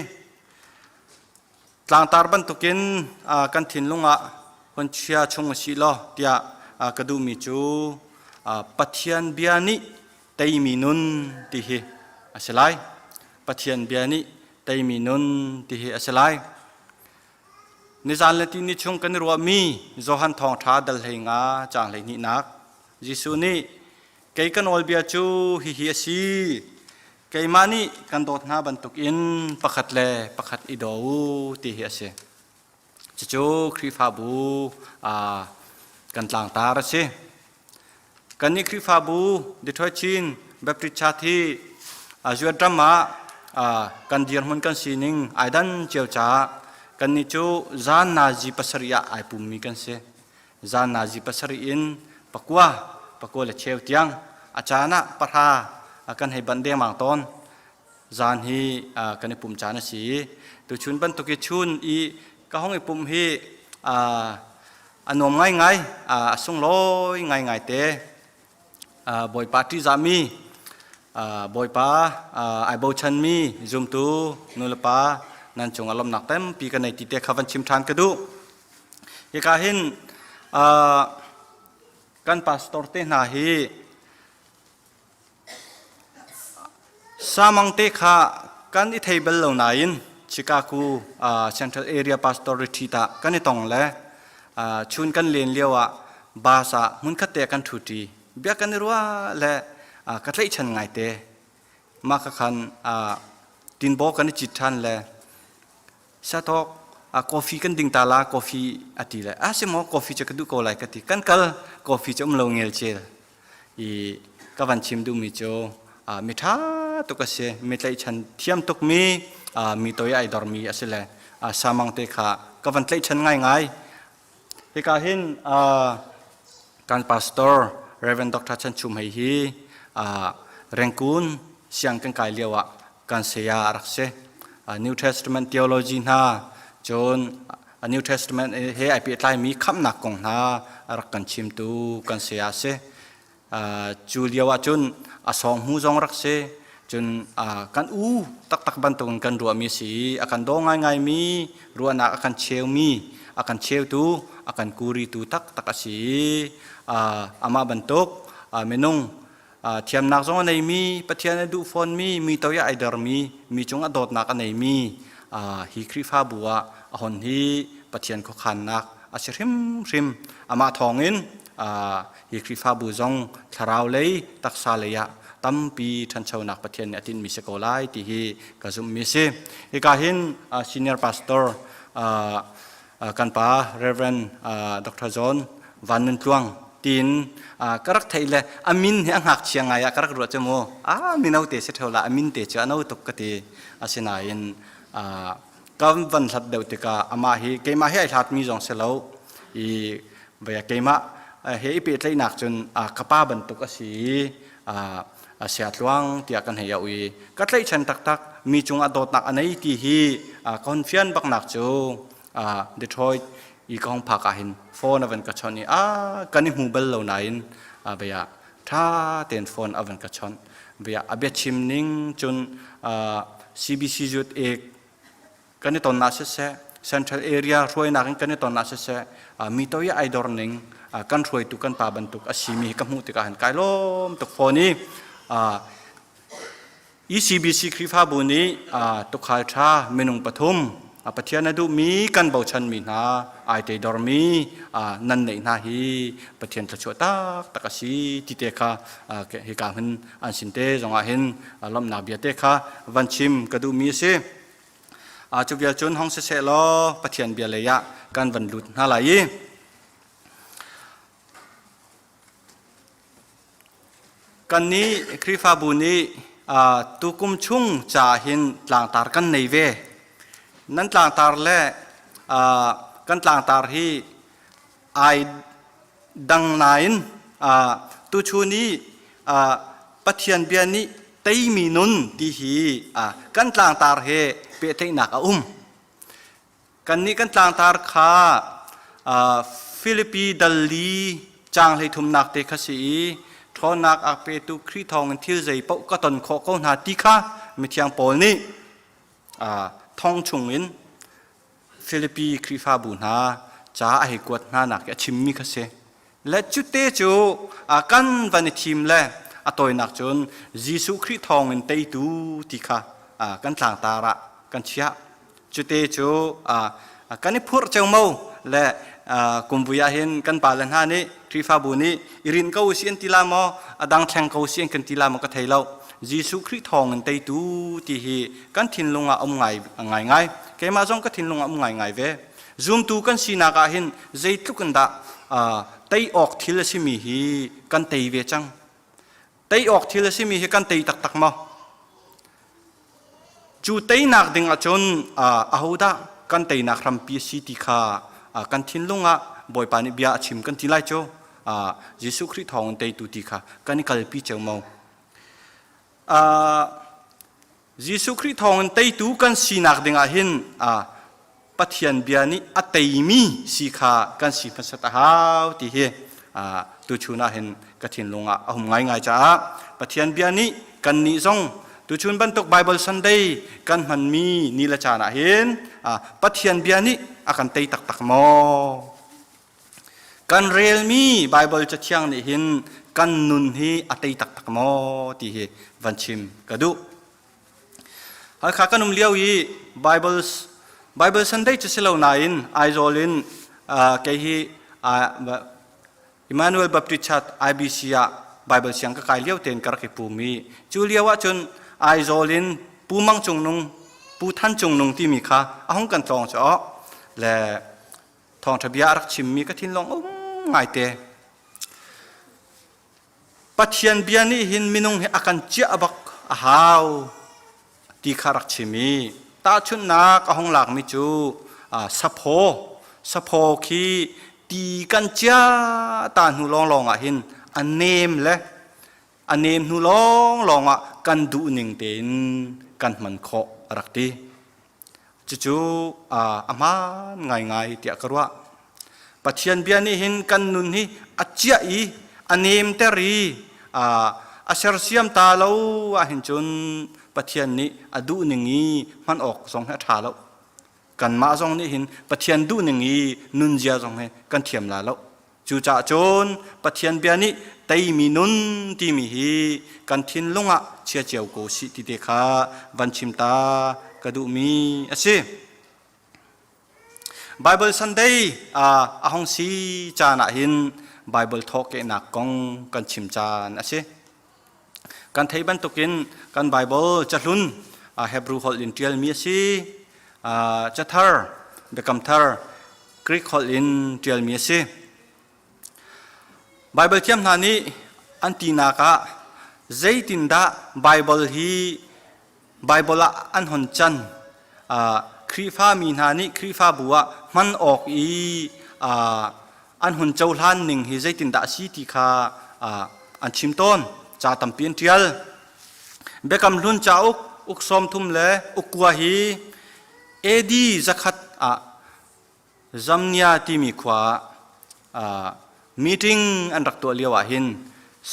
Speaker 19: tlangtar bantukin kan thinlung ah hun chia chung u sih law tiah ka duhmi cu Pathian bia nih teimi nun ti hi a si lai. Pathian bia nih teimi nun ti hi a si lai. Nizan le tihni chung kan i ruahmi Johan Thawngṭha dal hlei nga caang 12nak Jesuh nih kei ka nawlbia cu hihi a si keimah nih kan dawt hna bantukin pakhat le pakhat i daw u ti hi a si. Cucu Khrihfabu kan tlangtar a si. Kannih Khrihfabu Detroit Chin Baptist Church hi Zuat ram ah kan dirhmun kan sining ai dan cio caah kannih cu zan nazi pasarih ah ai pummi kan si. Zan nazi pasarih in pakua pakua le cheu tiang a caan ah pahra kan hei banh dengmang tawn. Zan hi kan i pum caan a si i tuchun bantuk i chun i ka hong i pumh hi a nuam ngaingai, a sunglawi ngaingai te. Bawipa ṭihzahmi, Bawipa ai bochanmi zumtu nulepa nan cung ah lawmhnak tampi ka nei ti te kha van chim ṭhan ka duh. Hika hin kan pastor te hna hi Samang te kha kan i thei bal lo nain Chicago Central Area Pastor retreat ah kan i tong le chun kan len lio ah bus ah hmunkhat te kan ṭhuṭi. Bia kan i ruah le ka tlaihchan ngaite. Mah kha khan tinbaw kan i cit ṭhan le sathawk coffee kan ding ta la coffee a ti le a si maw coffee cu ka duh ko lai ka ti. Kan kal coffee cu um lo ngelcel. I ka van chim duhmi cu mi ṭha tuk a si mi tlaihchan thiam tukmi mi toi ai dormi a si le samang te kha ka van tlaihchan ngaingai hika hin kan pastor Reverend Dr. Chan Chum Hei hi Rengkun siang kan kai lio ah kan saya a rak si New Testament theology hna cun A New Testament he ai pehtlaimi khamhnak kong hna a rak kan chimtu kan saya a si. Cu lio ahcun a sawng hmu zong rak si. Cun kan u taktak bantukin kan ruahmi a si i a kan daw ngaingaimi ruahnak a kan cheumi, a kan cheutu, a kan kuritu taktak a si i amah bantuk minung thiamnak zong a neimi Pathian a duh fawnmi mi toi ah ai dermi mi cung a dawtnak a neimi hi Khrihfabu ah a hon hi Pathian khuakhannak a si hrimhrim amah thawngin hi Khrihfabu zong thlarau lei taksa lei ah tampi ṭhanchonak Pathian nih a tinhmi si ko lai ti hi ka zumhmi a si hika hin senior pastor kan pa Reverend Dr. John Van Nun Tluang tiin ka rak theih le a min hi a ngakchia ngai ah ka rak ruah cu mu a mino te si theo la a min te cu a no tuk ka ti asinain ka van hlat deuh tikah amah hi keimah hi ai hlatmi zong si lo i vaya keimah he i pehtlaihnak cun ka pa bantuk a si i sia tluang tiah kan hei auh i ka tlaihchan taktak mi cungah dawtnak a nei ti hi ka hun fian baknak cu Detroit. I ka hong phak ah hin phone a van ka chawnh i a kan i hmu bal lo nain bia tha tein phone a van ka chawnh. Bia a biachim ning cun CBC Youth ek kan i ton ah siseh central area hruainak in kan i ton ah siseh mi toi ai dor ning kan hruaitu kan pa bantuk a simi ka hmuh tikah hin kai lawm tuk fawn i ECBC Khrihfabu nih tukhal ṭha minung pathum Pathian a duhmi kan bochanmi hna ai te dormi nan neih hna hi Pathian thluachuah taktak a si ti te kha hika hun an sin te zongah hin lawmhnak bia te kha van chim ka duhmi a si. Cu vial cun hong siseh law Pathian bia lei ah kan van lut hna lai i Kannih Khrihfabu nih tukum chung ca hin tlangtar kan nei ve. Nan tlangtar le kan tlangtar hi ai dang nain tuchun i Pathian bia nih teimi nun ti hi kan tlangtar he pehtlaihnak a um. Kannih kan tlangtar kha Filipi dal li caang hleithumnak te kha si i ṭhawnnak a petu Khrih thawngin thil zei paoh ka ton khawh ko hna ti kha mithiang Paul nih thong chungin Filipi Khrihfabu hna ca a hei kuat hna nak i a chimmi kha si. Le cute cu kan van i thim le a tawinak cun Jesuh Khrih thawngin teitu ti kha kan tlangtar ah kan chiah. Cute cu kan i phurh ceomo le kumvui ah hin kan pale hna nih Khrihfabu nih i rinh ko usih an ti la maw a dang thleng ko usih an kan ti la maw ka thei lo. Jesuh Khrih thawngin teitu ti hi kan thinlung ah um ngai ngai ngai. Keimah zong ka thinlung ah um ngai ngai ve. Zumtu kan sinak ah hin zeitluk in dah tei awk thil a simi hi kan tei ve cang. Tei awk thil a simi hi kan tei taktak maw? Cu teinak ding ahcun ahodah kan teinak hrampi a si ti kha kan thinlung ah Bawipa nih bia a chim kan ti lai cu Jesuh Khrih thawng in teitu ti kha kan i kalpi ceomo. Jesuh Khrih thawngin teitu kan sinak dingah hin Pathian bia nih a teimi si kha kan si hmasat a hau ti hi tuchun ah hin ka thinlung ah a hum ngaingai caah Pathian bia nih kannih zong tuchun bantuk Bible Sunday kan hmanmi ni le caan ah hin Pathian bia nih a kan tei taktak maw? Kan relmi Baibal Cathiang nih hin kan nun hi a tei taktak maw ti hi van chim ka duh. Halkha kan um lio i Bible Bible Sunday cu si lo nain Aizawl in kei hi Emmanuel Baptist Church IBC ah Bible siang ka kai lio tein ka rak i pum i cu lio ahcun Aizawl in Pu Mang Cung Nung Pu Than Cung Nung timi kha a hung kan tlawng cu le Thawngṭha bia a rak chimmi ka thinlung um ngaite. Pathian bia nih hin minung hi a kan ciah bak a hau ti kha rak chim i tahchunhnak a hung lakmi cu saphaw saphaw khi ti kan cia ta hnu lawnglawng ah hin a nem le a nem hnu lawnglawng ah kan duh ning tein kan hman khawh a rak ti. Cucu a hmaan ngaingai tiah ka ruah. Pathian bia nih hin kan nun hi a ciah i a nemter i a sersiam ta lo ahhin cun Pathian nih a duhning i hman awk zong hi a ṭha lo. Kanmah zong nih hin Pathian duhning i nunzia zong hi kan thiam la lo. Cucaah cun Pathian bia nih teimi nun timi hi kan thinlung ah chia cio ko sih ti te kha van chim ta ka duhmi a si. Bible Sunday a hong si caan ah hin Bible thawhkehnak kong kan chim caan a si. Kan theih bantukin kan Bible cahlun Hebrew holh in ṭialmi a si. Cathar, Biakam Thar, Greek holh in ṭialmi a si. Bible thiam hna nih an tinak ah zeitindah Bible hi Bible ah an hon can Khrihfa mi hna nih Khrihfabu ah hman awk i an hun cohlan ning hi zeitindah a si ti kha an chim tawn. Ca tampi an ṭial. Biakam Hlun cauk uk 30 le uk kua hi AD zakhat ah Zamnia timi khua ah meeting an rak tuah lio ah hin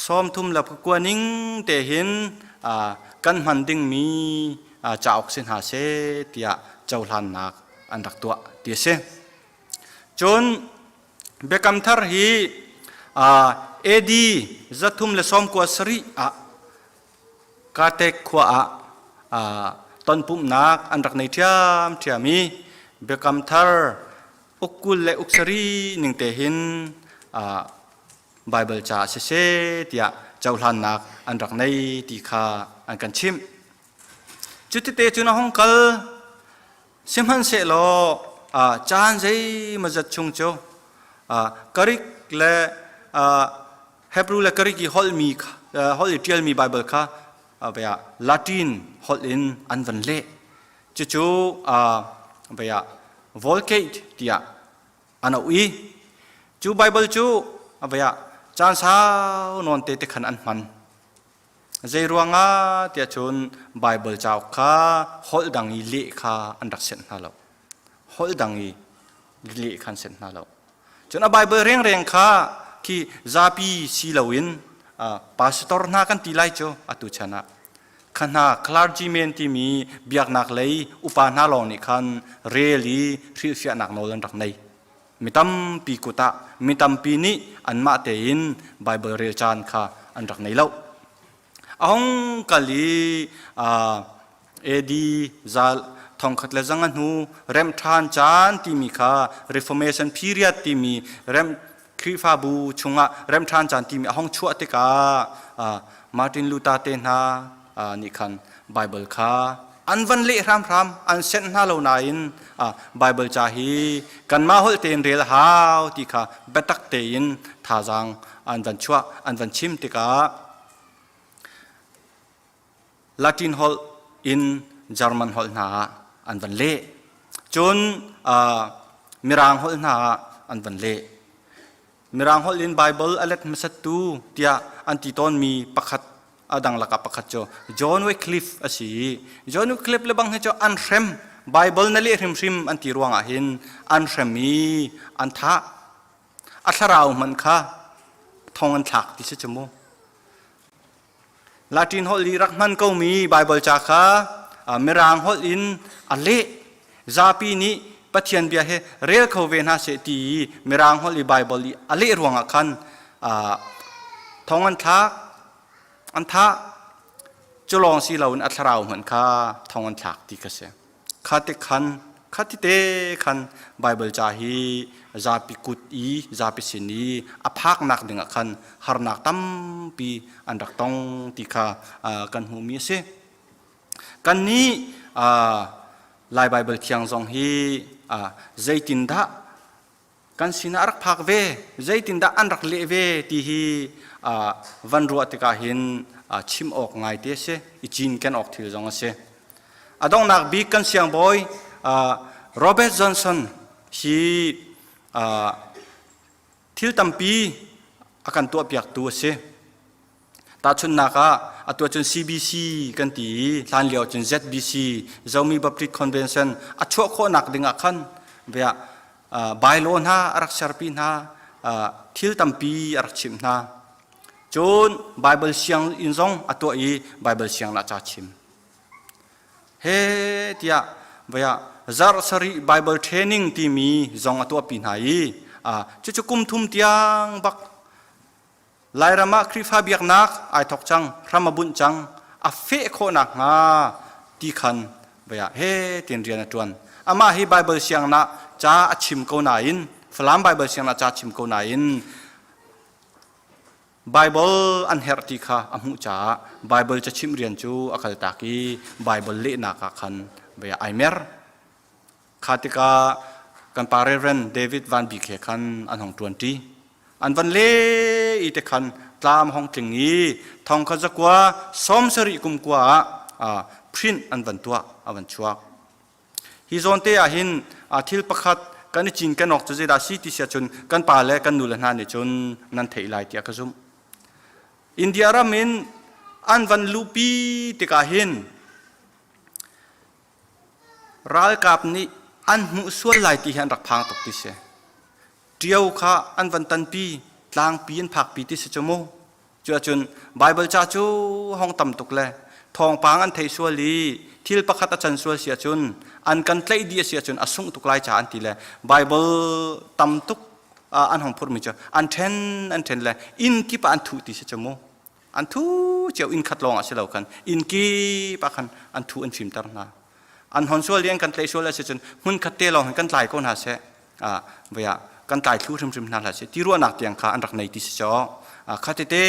Speaker 19: sawmthum le pakua ning te hin kan hman dingmi cauk si hna seh tiah cohlannak an rak tuah ti a si. Cun Biakam Thar hi AD 397 ah Katek khua ah tonpumhnak an rak nei ṭhiamṭhiam i Biakam Thar uk 20 le uk sarih ning te hin Baibal ca siseh tiah cohlannak an rak nei ti kha an kan chimh. Cutite cun a hung kal sihmanhsehlaw caan zeimawzat chung cu Greek le Hebrew le Greek i holhmi holh i ṭialmi Baibal kha Latin holh in an van leh. Cucu Vulgate tiah an auh i cu Baibal cu caan sau nawn te te khan an hman. Zei ruangah tiah cun Baibal cauk kha holh dang i leh kha an rak senh hna lo. Holh dang i leh kha an senh hna lo. Cun a Baibal rengreng kha khi zapi si loin pastor hna kan ti lai cu atu chan ah kha hna clergyman timi biaknak lei upa hna lawng nih khan rel i hrilhfiahnak nawl an rak nei. Mi tampi kut ah mi tampi nih anmah tein Baibal rel caan kha an rak nei lo. A hung kal i AD zal thongkhat le zanga hnu remṭhan caan timi kha Reformation period timi rem Khrihfabu chungah remṭhan caan timi a hung chuah tikah Martin Luther te hna nih khan Bible kha an van leh hramhram an senh hna lo nain Bible ca hi kanmah holh tein rel a hau ti kha biatak tein thazaang an van chuah an van chim tikah Latin holh in German holh hna ah an van leh. Cun Mirang holh hna ah an van leh. Mirang holh in Bible a let hmasattu tiah an ti tawnmi pakhat a dang lakah pakhat cu John Wycliffe a si. John Wycliffe le bang hi cu an hrem Bible na leh hrimhrim an ti ruangah hin an hrem i an thah. A thlarau hmanh kha thong an thlak ti si cu mu. Latin holh i rak hman komi Baibal ca kha Mirang holh in a leh. Zapi nih Pathian bia he rel kho ve hna seh ti i Mirang holh i Baibal i a leh ruangah khan thong an thlak, an thah. Cu lawng si loin a thlarau hmanh kha thong an thlak ti kha si. Kha ti khan kha ti te khan Baibal ca hi zapi kut i zapi sin i a phaknak dingah khan harnak tampi an rak tong ti kha kan hmuhmi a si. Kannih Lai Baibal Thiang zong hi zeitindah kan sinah a rak phak ve zeitindah an rak leh ve ti hi van ruah tikah hin chim awk ngai te a si i cinken awk thil zong a si a donghnak bik kan siangbawi Robert Johnson hi thil tampi a kan tuahpiaktu a si Tahchunhnak ah atu ahcun CBC kan ti i hlan lio ahcun ZBC Zomi Baptist Convention a chuah khawhnak ding ah khan bia bylaw hna a rak serpi hna thil tampi a rak chimh hna. Cun Bible sianginn zong a tuah i Bible sianginn ah ca chim. He tiah vaya zarh sarih Bible training timi zong a tuahpi hna i cucu kum thum tiang bak Lairam ah Khrihfa biaknak ai thok cang, hram a bunh cang, a feh khawh nakhnga ti khan vei he tin rian a ṭuan. Amah hi Bible siangnak ca a chim ko nain, Falam Bible siangnak ca chim ko nain Bible an herh ti kha a hmuh caah Bible cachimh rian cu a kaltak i Bible lehnak ah khan vei ai mer. Kha tikah kan pa Reverend David Van Bik he khan an hong ṭuanṭi. An van le i te khan tlam hong tling i thong kha zakua 70 kum kua ah print an van tuah a van chuak. Hi zawn te ah hin thil pakhat kan i cinken awk cu zeidah si ti sia cun kan pa le kan nu le hna nih cun nan theih lai tiah ka zumh. India ram in an van luhpi tikah hin Ralkap nih An hmuh sual lai ti hi an rak phang tuk ti si. Ṭio kha an van tanpi, tlangpi an phakpi ti si cu mu. Cu ahcun Baibal ca cu hong tam tuk le thawngpang an thei sual i thil pakhat a can sual si ahcun an kan tlaih dih a si ahcun a sungh tuk lai ca an ti le Baibal tam tuk an hong phurmi cu an ṭhen an ṭhen le inn kip ah an thuh ti si cu mu. An thu cio inn khat lawng ah si lo khan inn kip ah khan an thu an fimter hna. An hon sual i an kan tlaih sual a si cun hmun khat te lawng hin kan tlai ko hna seh voi ah kan tlai thlu hrimhrim hna hlah seh ti ruahnak tiang kha an rak nei ti si caw kha tete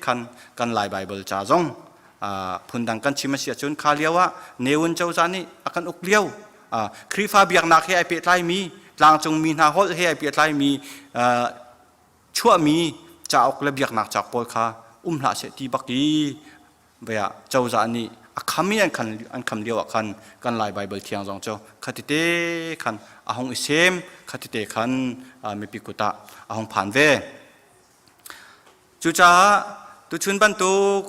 Speaker 19: khan kan Lai Baibal ca zong phundang kan chim a si ahcun kha lio ah Ne Win cozah nih a kan uk lio Khrihfa biaknak he ai pehtlaimi tlangcung mi hna holh he ai pehtlaimi chuahmi cauk le biaknak cauk pawl kha um hlah seh ti bak i vei ah cozah nih a kham i an khan an kham lio ah khan kan Lai Baibal thiang zong cu khatite khan a hung i sem khatite khan mipi kut ah a hung phan ve. Cucaah tuchun bantuk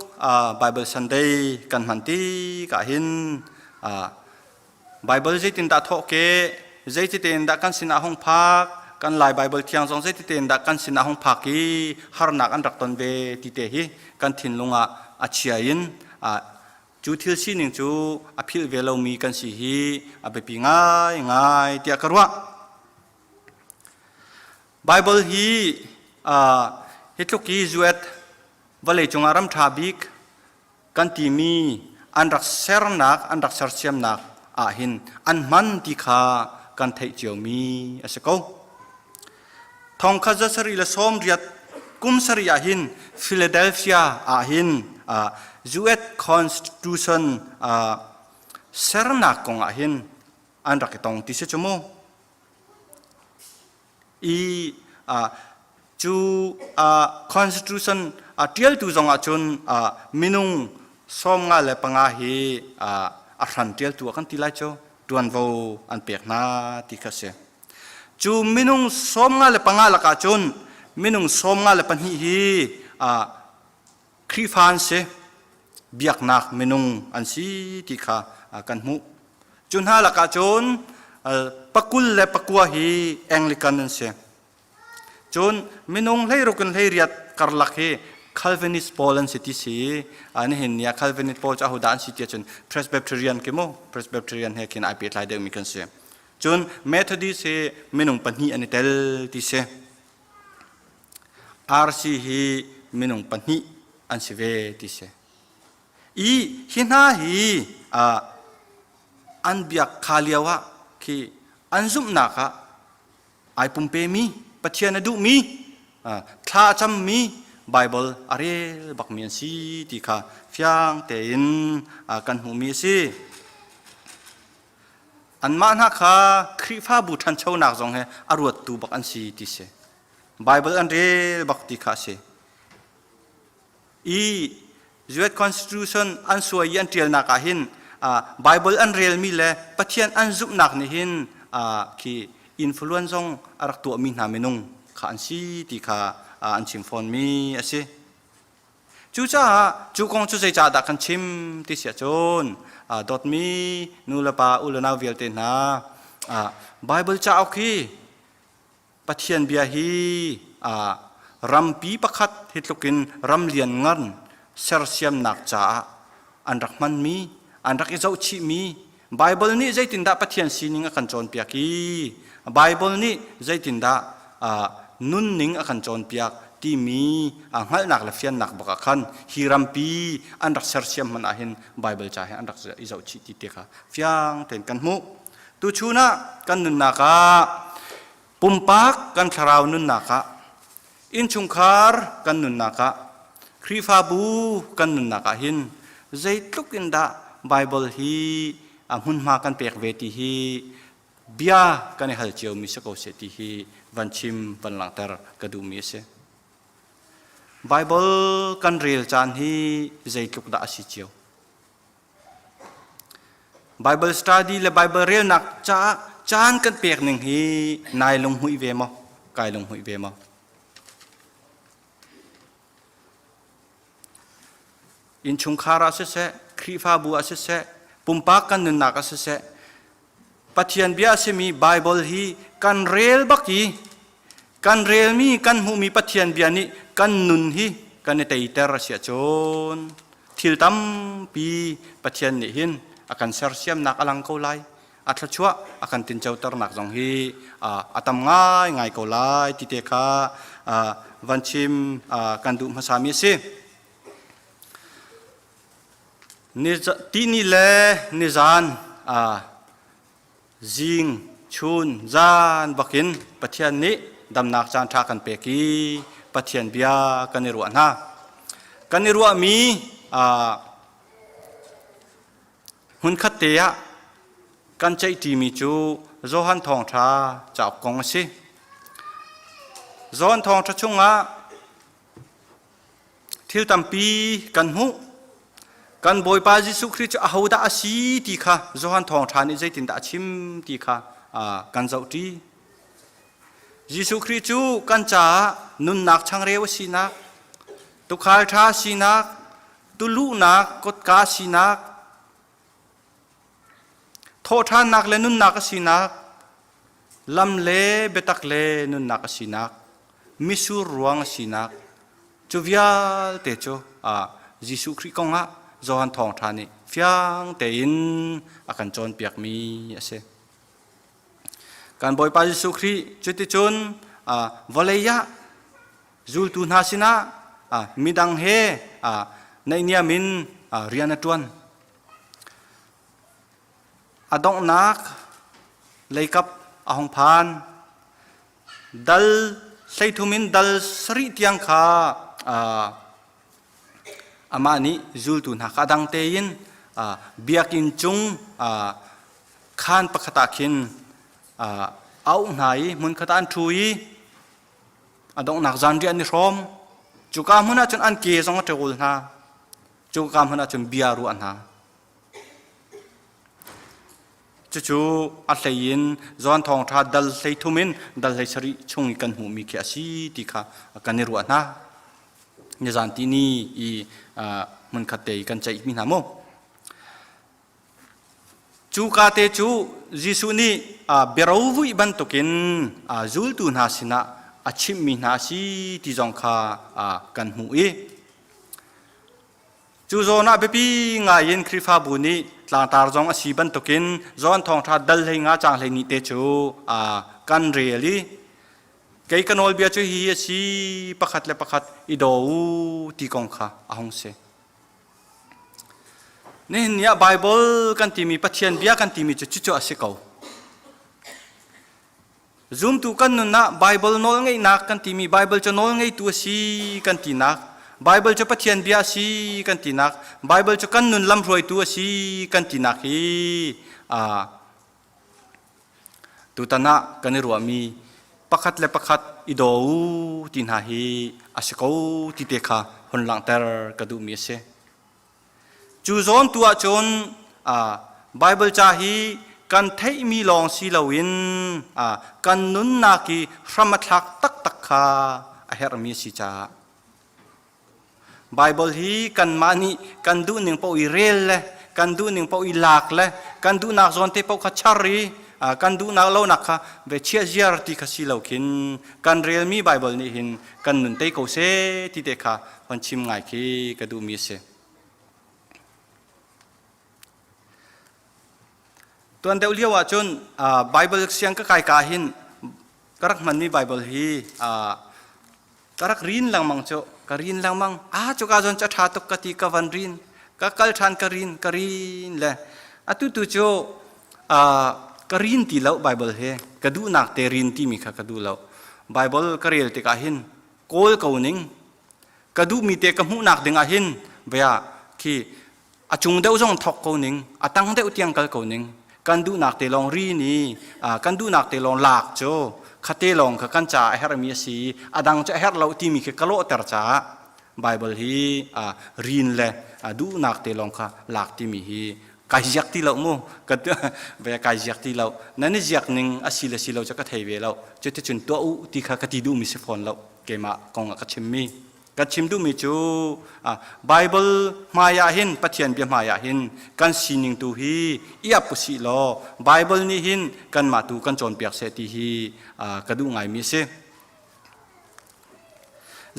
Speaker 19: Bible Sunday kan hman tikah hin Bible zeitindah thawh ke, zeititein dah kan sinah hung phak, kan Lai Bible thiang zong zeititein dah kan sinah hung phak i harnak an rak ton ve ti te hi kan thinlung ah a chia in cu thil sining cu a philh ve lomi kan si hi a biapi ngaingai tiah ka ruah. Bible hi hi tluk hi zuet vawlei cungah ram ṭha bik kan timi an rak sernak an rak sersiamnak ah hin an hman ti kha kan theih ciomi a si ko. Thongkhat za sarih le sawm riat kum sarih ah hin Philadelphia ah hin US Constitution sernak kong ah hin an rak i tong ti si cu mu. I cu constitution ṭialtu zong ahcun minung 55 hi a hran ṭialtu ah kan ti lai cu ṭuanvo an pek hna ti kha si. Cu minung 55 lakah cun minung 52 hi Khrihfa an si, biaknak minung an si ti kha kan hmuh. Cu hna lakah cun pakul le pakua hi Anglican an si. Cun minung hleiruk in hleiriat karlak hi Calvinist pawl an si ti si. Nihin ni ah Calvinist pawl cu ahodah an si ti ahcun Presbyterian khi mu, Presbyterian he khin ai pehtlai deuhmi kan si. Cun Methodist hi minung pahnih an i tel ti si. RC hi minung pahnih an si ve ti si. I hi hna hi an biak kha lio ah khi an zumhnak ah ai pumpemi Pathian a duhmi thla a cammi Bible a rel bakmi an si ti kha fiang tein kan hmuhmi a si. Anmah hna kha Khrihfabu ṭhanchonak zong he a ruattu bak an si ti si. Bible an rel bak ti kha a si. I US Constitution an suai i an ṭialnak ah hin Bible an relmi le Pathian an zumhnak nih hin khi influence zong a rak tuahmi hna minung kha an si ti kha an chim fawnmi a si. Cucaah cu kong cu zeicahdah kan chim ti si ahcun dawtmi nu le pa u le nau vialte hna Bible cauk hi Pathian bia hi rampi pakhat hi tluk in ram lian ngan sersiamnak caah an rak hmanmi an rak i zohchihmi Bible nih zeitindah Pathian sining a kan cawnpiak i Bible nih zeitindah nunning a kan cawnpiak timi hngalhnak le fiannak bak ah khan hi rampi an rak sersiam hmanh ah hin Bible ca he an rak i zohchih ti te kha fiang tein kan hmuh. Tuchun ah kan nunnak ah pumpak kan thlarau nunnak ah innchungkhar kan nunnak ah Khrihfabu kan nunnak ah hin zeitluk in dah Bible hi a hmunhma kan pek ve ti hi bia kan i hal ciomi si ko seh ti hi van chim van langhter ka duhmi a si. Bible kan rel caan hi zeitluk dah a si cio? Bible study le Bible relnak caah caan kan pek ning hi nai lunghmuih ve maw? Kai lunghmuih ve maw? Innchungkhar ah siseh, Khrihfabu ah siseh, pumpak kan nunnak ah siseh, Pathian bia a simi Baibal hi kan rel bak i kan relmi kan hmuhmi Pathian bia nih kan nun hi kan i teiter a si ahcun thil tampi Pathian nih hin a kan sersiamnak a lang ko lai. A thluachuah a kan tincoternak zong hi a tam ngaingai ko lai ti te kha van chim kan duh hmasami a si. Tihni le nizan zing chun zan bakin Pathian nih damnak caan ṭha kan pek i Pathian bia kan i ruah hna. Kan i ruahmi hmunkhat te ah kan ceihṭimi cu Johan Thawngṭha cauk kong a si. Johan Thawngṭha chungah Thil tampi kan hmuh. Kan Bawipa Jesuh Khrih cu ahodah a si ti kha Johan Thawngṭha nih zeitindah a chim ti kha kan zohṭi. Jesuh Khrih cu kan caah nunnak changreu a sinak, tuukhal ṭha sinak, tuluhnak kotka sinak, thawhṭhannak le nunnak a sinak, lam le biatak le nunnak a sinak, misur ruang a sinak, cu vialte cu Jesuh Khrih kong ah Johan Thawngṭha nih fiang tein a kan cawnpiakmi a si. Kan Bawipa Jesuh Khrih cuticun vawlei ah zultu hna sinah midang he naihniam in rian a ṭuan. A donghnak leikap a hung phan. Dal 13 in dal sarih tiang kha amah nih zultu hna kha a dang tein biakinn cung khaan pakhat ah khin a auh hna i hmunkhat ah an ṭhu i a donghnak zanriah an i hrawm. Cuka hmun ah cun an ke zong a ṭawl hna. Cuka hmun ah cun bia a ruah hna. Cucu a hlei in Johan Thawngṭha dal 13 in dal 17 chung i kan hmuhmi khi a si ti kha kan i ruah hna. Nizan ti ni i hmunkhat te i kan ceihmi hna mu. Cu ka te cu Jesuh nih biarovuih bantukin zultu hna sinah a chimhmi hna a si ti zong kha kan hmuh i Cu zawn ah biapi ngai in Khrihfabu nih tlangtar zong a si bantukin John Thawngṭha dal 15 caang 12 te cu kan rel i kei ka nawlbia cu hihi a si pakhat le pakhat i daw u ti kong kha a hung si. Nihin ni ah Baibal kan timi Pathian bia kan timi cu cucu a si ko. Zumtu kan nun ah Baibal nawlngeihnak kan timi Baibal cu nawlngeitu a si kan tinak Baibal cu Pathian bia a si kan tinak Baibal cu kan nun lamhruaitu a si kan tinak hi tutan ah kan i ruahmi pakhat le pakhat i daw u ti hna hi a si ko ti te kha hun langhter ka duhmi a si. Cu zawn tu ahcun Baibal ca hi kan theihmi lawng si loin kan nunnak i hram a thlak taktak kha a herhmi a si caah Baibal hi kanmah nih kan duhning paoh i rel le kan duhning paoh i lak le kan duhnak zawn te paoh kha char i kan duhnak lonak kha ve chiah ziar ti kha si lo khin kan relmi Baibal nih hin kan nun tei ko seh ti te kha hon chim ngai khi ka duhmi a si. Tuan deuh lio ahcun Bible siang ka kai ka hin ka rak hmanmi Bible hi ka rak rin lengmang cu ka rin lengmang ah cuka zawn cu a ṭha tuk ka ti ka van rin ka kal ṭhan ka rin ka rin le atu tu cu ka rin ti lo Bible hi ka duhnak te rin timi kha ka duh lo Bible ka rel tikah hin kawl ko ning ka duhmi te ka hmuhnak ding ah hin vea khi a cung deuh zong thok ko ning a tang deuh tiang kal ko ning kan duhnak te lawng ri ni kan duhnak te lawng lak cu khate lawng kha kan ca a herhmi a si a dang cu a herh lo timi khi ka lawhter caah Bible hi rin le duhnak te lawng kha lak timi hi kai ziak ti lo mu ka ve kai ziak ti lo nan i ziak ning a si le si lo cu ka thei ve lo cuticun tuah u ti kha ka ti duhmi si fawn lo keimah kong ah ka chimmi. Ka chim duhmi cu Bible hmai ah hin Pathian bia hmai ah hin kan sining tu hi i ap usih law Bible nih hin kanmah tu kan cawnpiak seh ti hi ka duh ngaimi a si.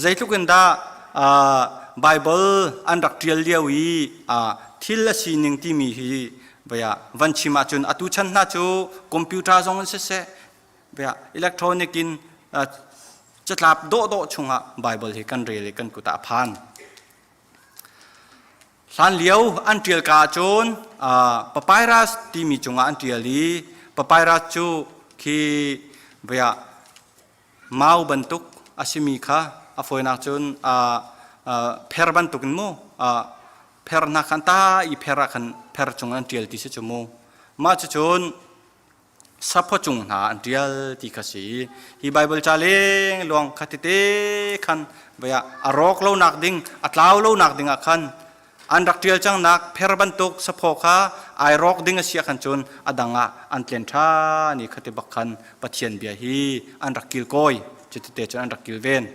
Speaker 19: Zeitluk in dah Bible an rak ṭial lio i thil a sining timi hi van chim ahcun atu chan hna cu computer zong in siseh electronic in catlap dawhdawh chungah Bible hi kan rel i kan kut ah a phan. Hlanlio an ṭial ka ahcun papyrus timi cungah an ṭial i papyrus cu khi mau bantuk a simi kha a fawinak cun pher bantuk in mu pher hna khan ta i pher ah khan pher cung an ṭial ti si cu mu mah cucun saphaw cung hna an ṭial ti kha si hi Bible ca leng luang kha tete khan vaya a rawk lo nak ding a tlau lo nak ding ah khan an rak ṭial cangnak pher bantuk saphaw kha ai rawk ding a si ah khan cun a dang ah an tlen ṭhan i khati bak khan Pathian bia hi an rak kilkawi cutite cun an rak kilven.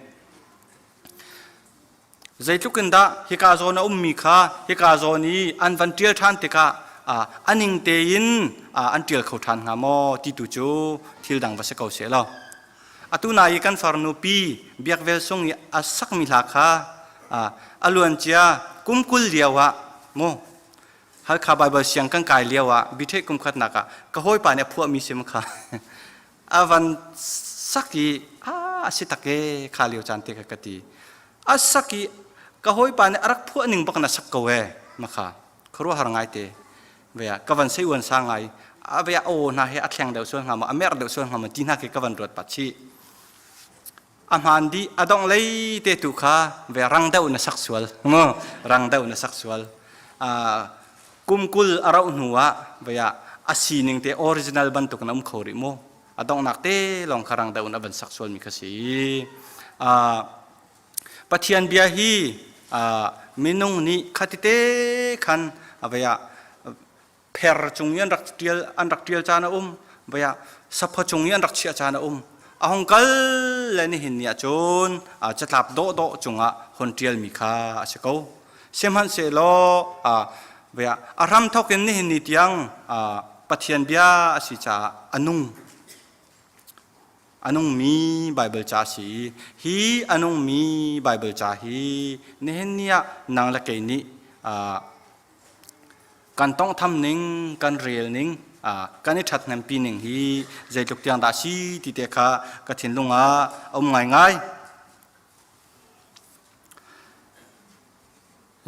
Speaker 19: Zeitluk in dah hika zawn a ummi kha hika zawn i an van ṭial ṭhan tikah a ning tein an ṭial kho ṭhan hnga maw ti tu cu thil dang va si ko seh law. Atu na i kan farnu pi Biakvel sung i a sakmi hla kha a luancia kum 20 lio ah mu Halkha Bible siang kan kai lio ah biṭheh kum khatnak ah ka hawipa nih a phuahmi sim kha a van sak i a si tak e kha lio caan te kha ka ti a sak i ka hawipa nih a rak phuah ning bak na sak ko e makha khuaruahhar ngai te vea ka van sei uan sa ngai a vea aw hna he a thleng deuh sual hnga maw a mer deuh sual hnga maw ti hna khi ka van ruat pat chih a hmaan dih a dongh lei te tu kha ve rang deuh na sak sual mu rang deuh na sak sual kum 20 a rauh hnu ah vea a sining te original bantuk na um kho rih mu a donghnak te lawng kha rang deuh in a van sak sual mi kha si Pathian bia hi minung nih khatite khan vei ah pher cung i an rak ṭial an rak ṭial caan a um vei ah saphaw cung i an rak chiah caan a um a hung kal le nihin ni ah cun catlap dawhdawh cungah hon ṭialmi kha a si ko sihmanhsehlaw vei ah a hramthawk in nihin ni tiang Pathian bia a si caah a nung A nungmi Baibal ca a si i hi a nungmi Baibal ca hi nihin ni ah nang le kei nih kan tawnghtham ning, kan rel ning, kan i ṭhathnempi ning hi zeitluk tiang dah a si ti te kha ka thinlung ah a um ngaingai.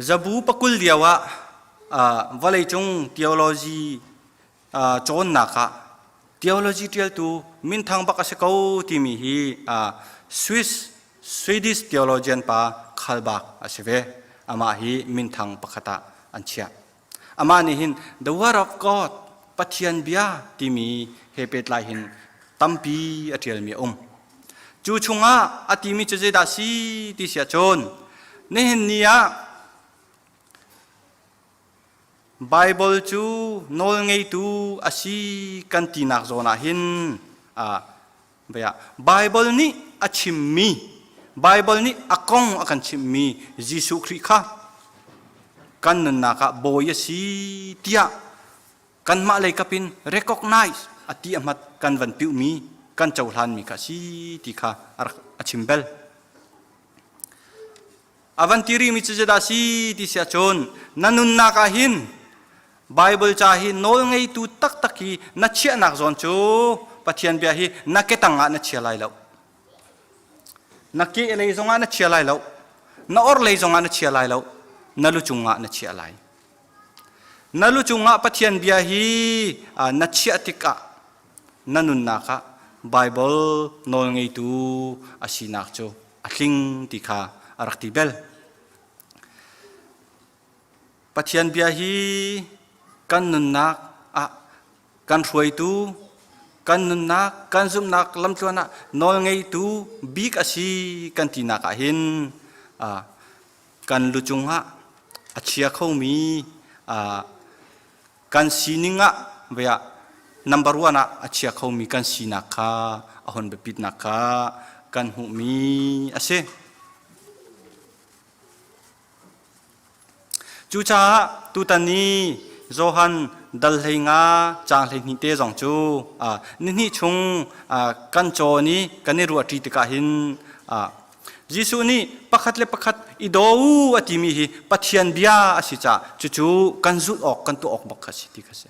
Speaker 19: Zabu pakul lio ah vawleicung theology cawnnak ah theology ṭialtu minthang bak a si ko timi hi Swiss Swedish theologian pa Khalbak a si ve. Amah hi minthang pakhat ah an chiah. Amah nih hin The Word of God Pathian bia timi he pehtlai hin tampi a ṭialmi a um. Cu chungah a timi cu zeidah si ti si ahcun nihin ni ah Baibal cu nawlngeitu a si kan tinak zawn ah hin Baibal nih a chimmi Baibal nih a kong a kan chimhmi Jesuh Khrih kha kan nunnak ah bawi a si tiah kanmah lei kap in recognize a ti a hmat kan van piuhmi kan cohlanmi kha a si ti kha a rak a chim bel. A van ti rihmi cu zeidah a si ti si ahcun na nunnak ah hin Bible ca hi nawlngeitu taktak hi na chiahnak zawn cu Pathian bia hi na ketang ah na chia lai lo. Na ke lei zongah na chia lai lo. Na or lei zongah na chia lai lo. Na lu cungah na chiah lai. Na lu cungah Pathian bia hi na chiah tikah na nunnak ah Bible nawlngeitu a sinak cu a tling ti kha a rak ti bel. Pathian bia hi kan nunnak ah kan hruaitu, kan nunnak, kan zumhnak lamtluan ah nawlngeitu bik a si kan tinak ah hin kan lu cungah a chia khomi kan sining ah vei ah number one ah a chia khomi kan sinak kha a hon biapitnak kha kan hmuhmi a si. Cucaah tutan i Johan dal 15 caang 12 te zong cu nihnih chung kan cawn i kan i ruahṭi tikah hin Jesuh nih pakhat le pakhat i daw u a timi hi Pathian bia a si caah cucu kan zulh awk kan tuah awk bak kha si ti kha si.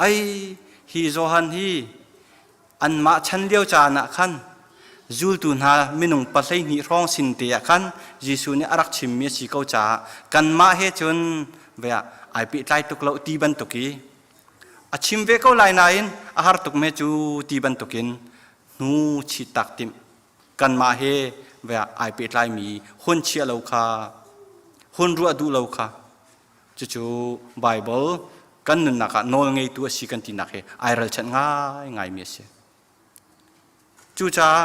Speaker 19: Ai hi Johan hi anmah chan lio caan ah khan zultu hna minung 12 hrawng sin te ah khan Jesuh nih a rak chimmi a si ko caah kanmah he cun ve ah ai pehtlai tuk lo ti bantuk i a chim ve ko lai nain a har tuk me cu ti bantukin hnu chit tak timh kanmah he ve ah ai pehtlaimi hun chia lo kha hun ruah duh lo kha Cucu Baibal kan nunnak ah nawl ngeitu a si kan tinak hi ai ralchanh ngaingaimi a si. Cucaah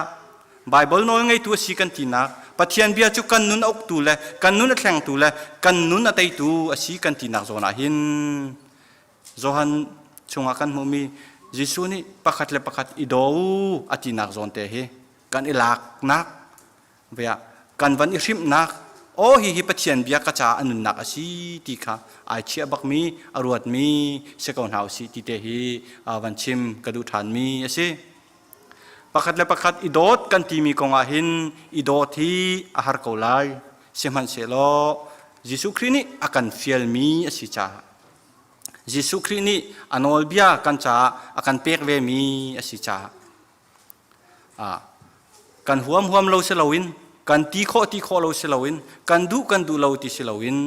Speaker 19: Baibal nawl ngeitu a si kan tinak Pathian bia cu kan nun a uktu le kan nun a thlengtu le kan nun a teitu a si kan tinak zawn ah hin Johan chungah kan hmuhmi Jesuh nih pakhat le pakhat i daw u a tinak zawn te hi kan i laknak Vea kan van i hrimhnak aw hi hi Pathian bia ka caah a nunnak a si ti kha ai chiah bakmi a ruatmi si ko hna usih ti te hi van chim ka duh ṭhanmi a si. Pakhat le pakhat i dawt kan timi kong ah hin i dawt hi a har ko lai. Sihmanhsehlaw Jesuh Khrih nih a kan fialmi a si caah Jesuh Khrih nih a nawlbia kan caah a kan pek vemi a si caah Kan huam huam lo si loin kan ti khawh ti khawh lo si loin kan duh kan duh lo ti si loin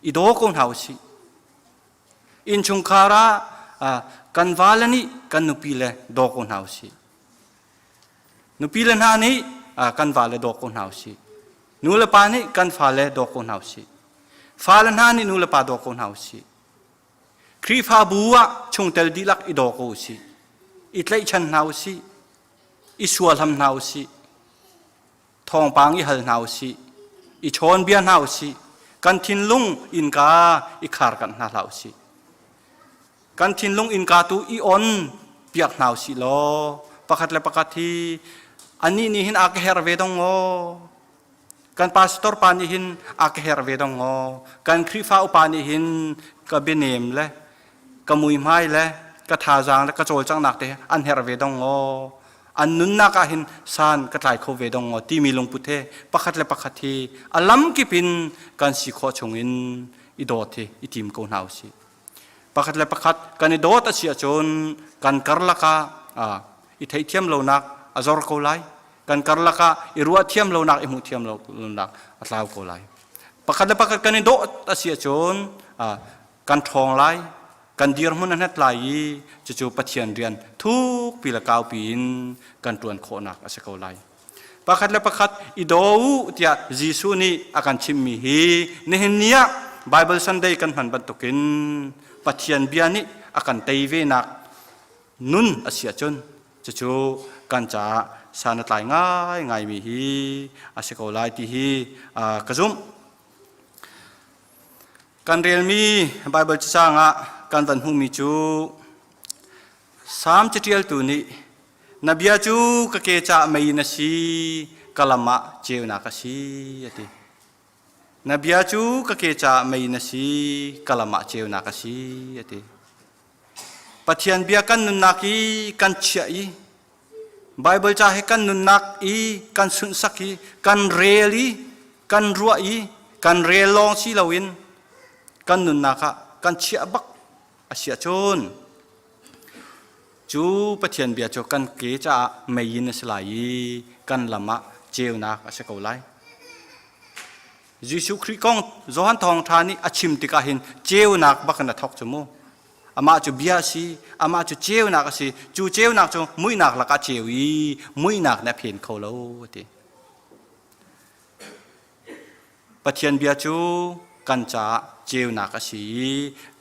Speaker 19: i daw ko hna usih. Innchungkhar ah kan vale nih kan nupi le daw ko hna usih. Nupi le hna nih kan vale daw ko hna usih. Nu le pa nih kan fale daw ko hna usih. Fale hna nih nu le pa daw ko hna usih. Khrihfabu ah chungtel dihlak i daw ko usih. I tlaihchan hna usih. I sualham hna usih. Thawngpang i hal hna usih. I chawnbia hna usih. Kan thinlung innka i khar kanh hna hlah usih. Kan thinlung innka tu i on piak hna usih law pakhat le pakhat hi anih nih hin a ka her ve dong aw Kan pastor pa nih hin a ka herh ve dong ngaw. Kan Khrihfa upa nih hin ka bianem le ka muihmai le ka thazaang le ka cawlcanghnak te an herh ve dong ngaw. An nunnak ah hin san ka tlai kho ve dong ngaw timi lungput he pakhat le pakhat hi a lamkip in kan si khawh chung in i dawt hi i tim ko hna usih. Pakhat le pakhat kan i dawt a si ahcun kan karlak ah i theihthiam lonak a zor ko lai. Kan karlak ah i ruah thiam lonak i hmuh thiam lonak a tlau ko lai. Pakhat le pakhat kan i dawt a si ahcun kan ṭhawng lai, kan dirhmun a hnet lai i cucu Pathian rian thukpi le kaupi in kan ṭuan khawhnak a si ko lai. Pakhat le pakhat i daw u tiah Jesuh nih a kan chimhmi hi nihin ni ah Bible Sunday kan hman bantukin Pathian bia nih a kan tei venak nun a si ahcun cucu kan caah san a tlai ngaingaimi hi a si ko lai ti hi ka zumh. Kan relmi Baibal cacang ah kan van hmuhmi cu Salm caṭialtu nih na bia cu ka ke caah mei na si, ka lam ah ceunak a si a ti. Na bia cu ka ke caah mei na si, ka lam ah ceunak a si a ti. Pathian bia kan nunnak i kan chiah i Baibal ca hi kan nunnak i kan sunhsak i kan rel i kan ruah i kan rel lawng si loin kan nunnak ah kan chiah bak a si ahcun cu Pathian bia cu kan ke caah meiinn a si lai i kan lam ah ceunak a si ko lai. Jesuh Khrih kong Johan Thawngṭha nih a chim tikah hin ceunak bak in a thawk cu mu. Amah cu bia a si, amah cu ceunak a si. Cu ceunak cu muihnak lakah ceu i muihnak nih a phen kho lo a ti. Pathian bia cu kan caah ceunak a si i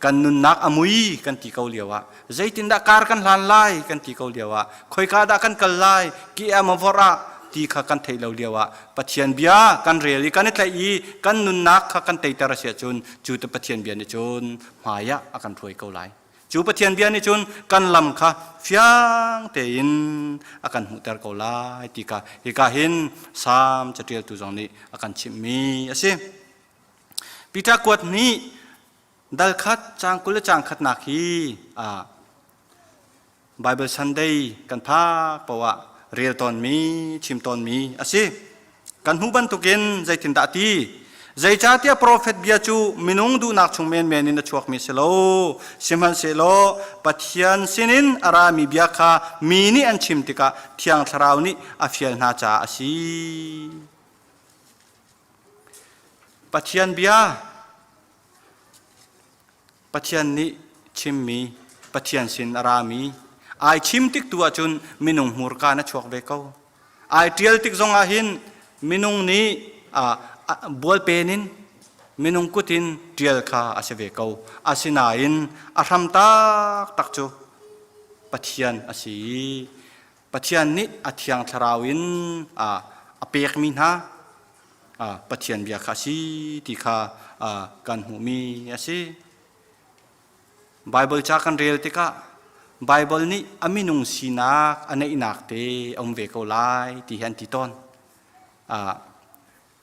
Speaker 19: kan nunnak a mui kan ti ko lio ah zeitindah kar kan hlan lai kan ti ko lio ah khoika dah kan kal lai ki a ma vorh ah ti kha kan theih lo lio ah Pathian bia kan rel i kan i tlaih i kan nunnak kha kan teiter a si ahcun cu te Pathian bia nih cun hmai ah a kan hruai ko lai. Cu Pathian bia nih cun kan lam kha fiang tein a kan hmuhter ko lai ti kha hika hin Salm caṭialtu zong nih a kan chimhmi a si. Peter kuat nih dal khat caang 20 le caang khatnak hi Bible Sunday kan phak paoh ah rel tawnmi, chim tawnmi a si. Kan hmuh bantukin zeitindah ti? Zeicahtiah profet bia cu minung duhnak chung menmen in a chuakmi si lo. Sihmanhsehlaw Pathian sinin a rami bia kha mi nih an chim tikah Thiang Thlarau nih a fial hna caah a si. Pathian bia Pathian nih chimmi Pathian sin a rami ai chim tik tu ahcun minung hmurka na chuak ve ko. Ai ṭial tik zong ah hin minung nih bualpen in minung kut in ṭial kha a si ve ko. Asinain a hram taktak cu Pathian a si i Pathian nih a thiang thlarau in a pekmi hna Pathian bia kha a si ti kha kan hmuhmi a si. Baibal ca kan rel tikah Baibal nih a minung sinak a neihnak te a um ve ko lai ti hi an ti tawn.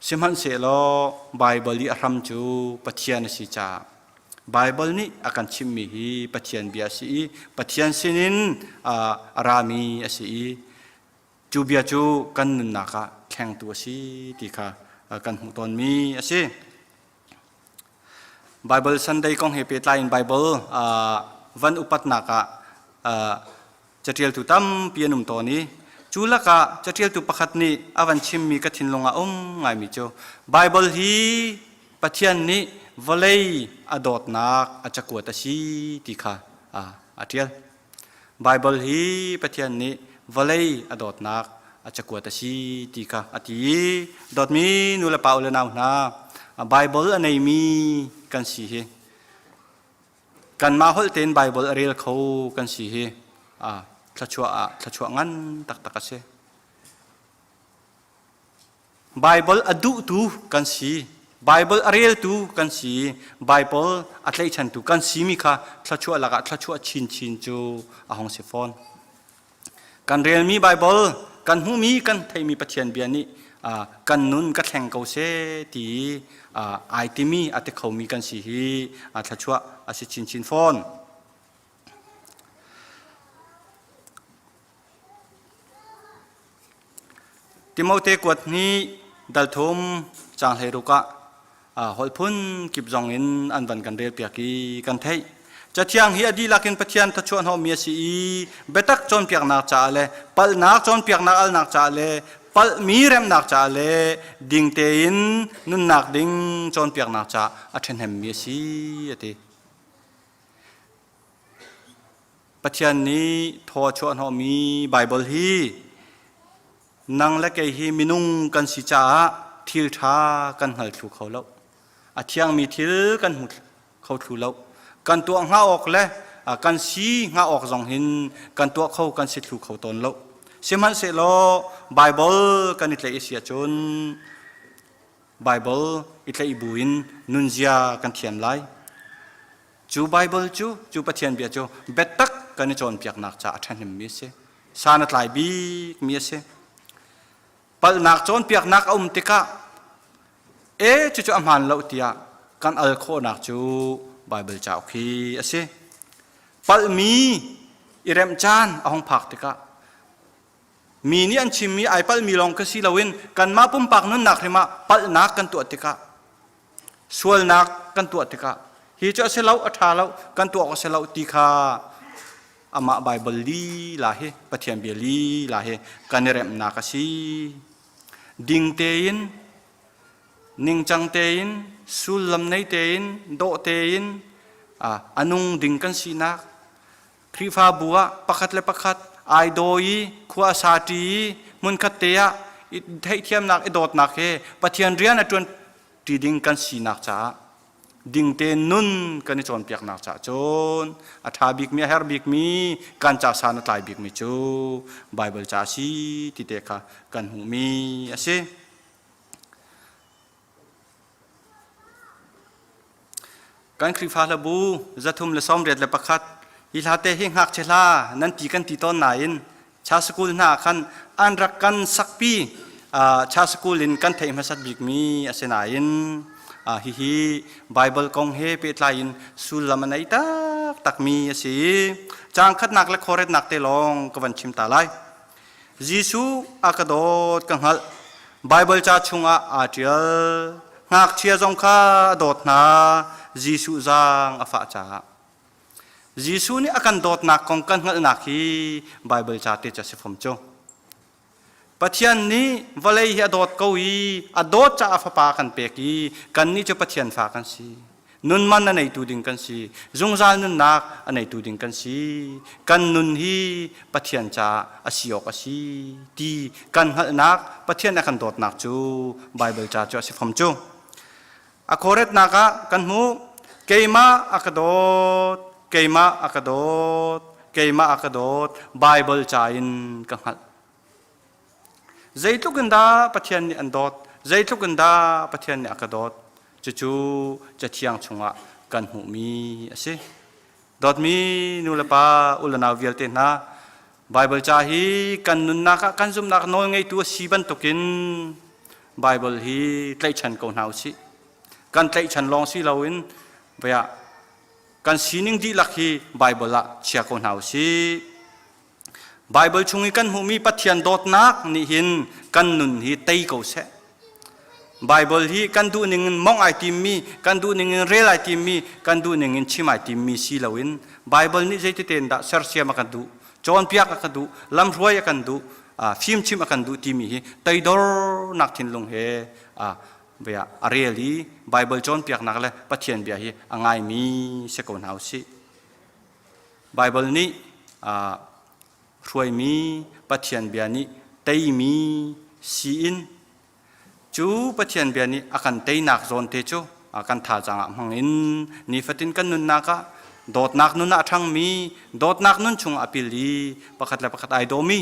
Speaker 19: Sihmanhsehlaw Baibal i a hram cu Pathian a si caah Baibal nih a kan chimhmi hi Pathian bia a si i Pathian sinin a rami a si i cu bia cu kan nunnak ah thlengtu a si ti kha kan hmuh tawnmi a si. Bible Sunday kong he pehtlai in Bible van upatnak ah caṭialtu tampi an um tawn i cu lakah caṭialtu pakhat nih a van chimmi ka thinlung ah um ngaimi cu Bible hi Pathian nih vawlei a dawtnak a cakuat a si ti kha a ṭial. Baibal hi Pathian nih vawlei a dawtnak a cakuat a si ti kha a ti i dawtmi nu le pa u le nau hna Baibal a neimi kan si hi kanmah holh tein Baibal a rel kho kan si hi thluachuah ah thluachuah ngan taktak a si. Baibal a duhtu kan si, Baibal a reltu kan si, Baibal a tlaihchantu kan simi kha thluachuah lakah thluachuah chinchin cu a hung si fawn. Kan relmi Baibal, kan hmuhmi, kan theihmi Pathian bia nih kan nun ka thleng ko seh ti ai timi a ti khomi kan si hi thluachuah a si chinchin fawn. Timote kuat hnih dal thum caang 16 ah holh phun kip zong in an van kan relpiak i kan theih. Cathiang hi a dihlak in Pathian thluachuah hnawhmi a si i biatak cawnpiaknak caah le palhnak cawnpiaknak alnak caah le palhmi remhnak caah le ding tein nunnak ding cawnpiaknak caah a ṭhahnemmi a si a ti. Pathian nih thaw a chuah hnawhmi Baibal hi nang le kei hi minung kan si caah thil ṭha kan hngal thlu kho lo. A thiangmi thil kan hmu kho thlu lo. Kan tuah hnga awk le kan si hnga awk zong hin kan tuah kho kan si thlu kho tawn lo. Sihmanhsehlaw Baibal kan i tlaih i si ahcun Baibal i tlaih buin nunzia kan thiam lai. Cu Baibal cu, cu Pathian bia cu biatak kan i cawnpiaknak caah a ṭhahnemmi a si. San a tlai bikmi a si. Palhnak cawnpiaknak a um tikah e cucu a hmaan lo tiah kan al khawhnak cu Baibal cauk hi a si. Palhmi i remh caan a hung phak tikah mi nih an chimmi ai palhmi lawng ka si loin kanmah pumpak nunnak hrim ah palhnak kan tuah tikah Sualnak kan tuah tikah hi cu a si lo, a ṭha lo, kan tuah awk a si lo ti kha amah Baibal lila hi Pathian bia lila hi kan i remhnak a si. Ding tein, ningcang tein, sullam nei tein, dawh tein a nung ding kan sinak Khrihfabu ah pakhat le pakhat ai daw i khua a sa ṭi i hmunkhat te ah i theihthiamnak i dawtnak he Pathian rian a ṭuan ṭi ding kan sinak caah dingte nun kan i cawnpiaknak caah cun a ṭha bikmi a herh bikmi kan ca san a tlai bikmi cu Baibal ca a si ti te kha kan hmuhmi a si. Kan Khrihfa hlabu 381 hi hla te hi ngakchia hla nan ti kan ti tawn nain cha school hna khan an rak kan sakpi cha school in kan theih hmasat bikmi a si nain Hihi Bible kong he pehtlai in sullam a nei taktakmi a si. Caang khatnak le khuaretnak te lawng ka van chim ta lai. Jesuh a ka dawt ka hngalh. Bible ca chungah aa ṭial. Ngakchia zong kha a dawt hna. Jesuh zaang a fah caah. Jesuh nih a kan dawtnak kong kan hngalhnak hi Bible ca te cu a si fom cu. Pathian nih vawlei hi a dawt ko i a dawt caah fapa a kan pek i kannih cu Pathian fa kan si. Nun man a neitu ding kan si. Zungzal nunnak a neitu ding kan si. Kan nun hi Pathian caah a si awk a si ti kan hngalhnak Pathian a kan dawtnak cu Bible ca cu a si fom cu. A khuaretnak ah kan hmuh keimah a ka dawt keimah a ka dawt keimah a ka dawt Bible ca in ka hngalh. Zeitluk in dah Pathian nih an dawt zeitluk in dah Pathian nih a ka dawt cucu Cathiang chungah kan hmuhmi a si. Dawtmi nu le pa u le nau vialte hna Baibal ca hi kan nunnak ah kan zumhnak nawl ngeitu a si bantukin Baibal hi tlaihchan ko hna usih. Kan tlaihchan lawng si loin vaya kan sining dihlak hi Baibal ah chia ko hna usih. Baibal chung i kan hmuhmi Pathian dawtnak nih hin kan nun hi tei ko seh. Baibal hi kan duh ning in mong ai timmi, kan duh ning in rel ai timmi, kan duh ning in chim ai timmi si loin Baibal nih zeititein dah sersiam a kan duh, cawnpiak a kan duh, lamhruai a kan duh, fimchim a kan duh timi hi toidornak thinlung he a rel i Baibal cawnpiaknak le Pathian bia hi a ngaimi si ko hna usih. Baibal nih hruaimi Pathian bia nih teimi si in cu Pathian bia nih a kan teinak zawn te cu kan thazaang ah hmang in nifatin kan nunnak ah dawtnak nun ah a ṭhangmi dawtnak nun chung a pil i pakhat le pakhat ai dawmi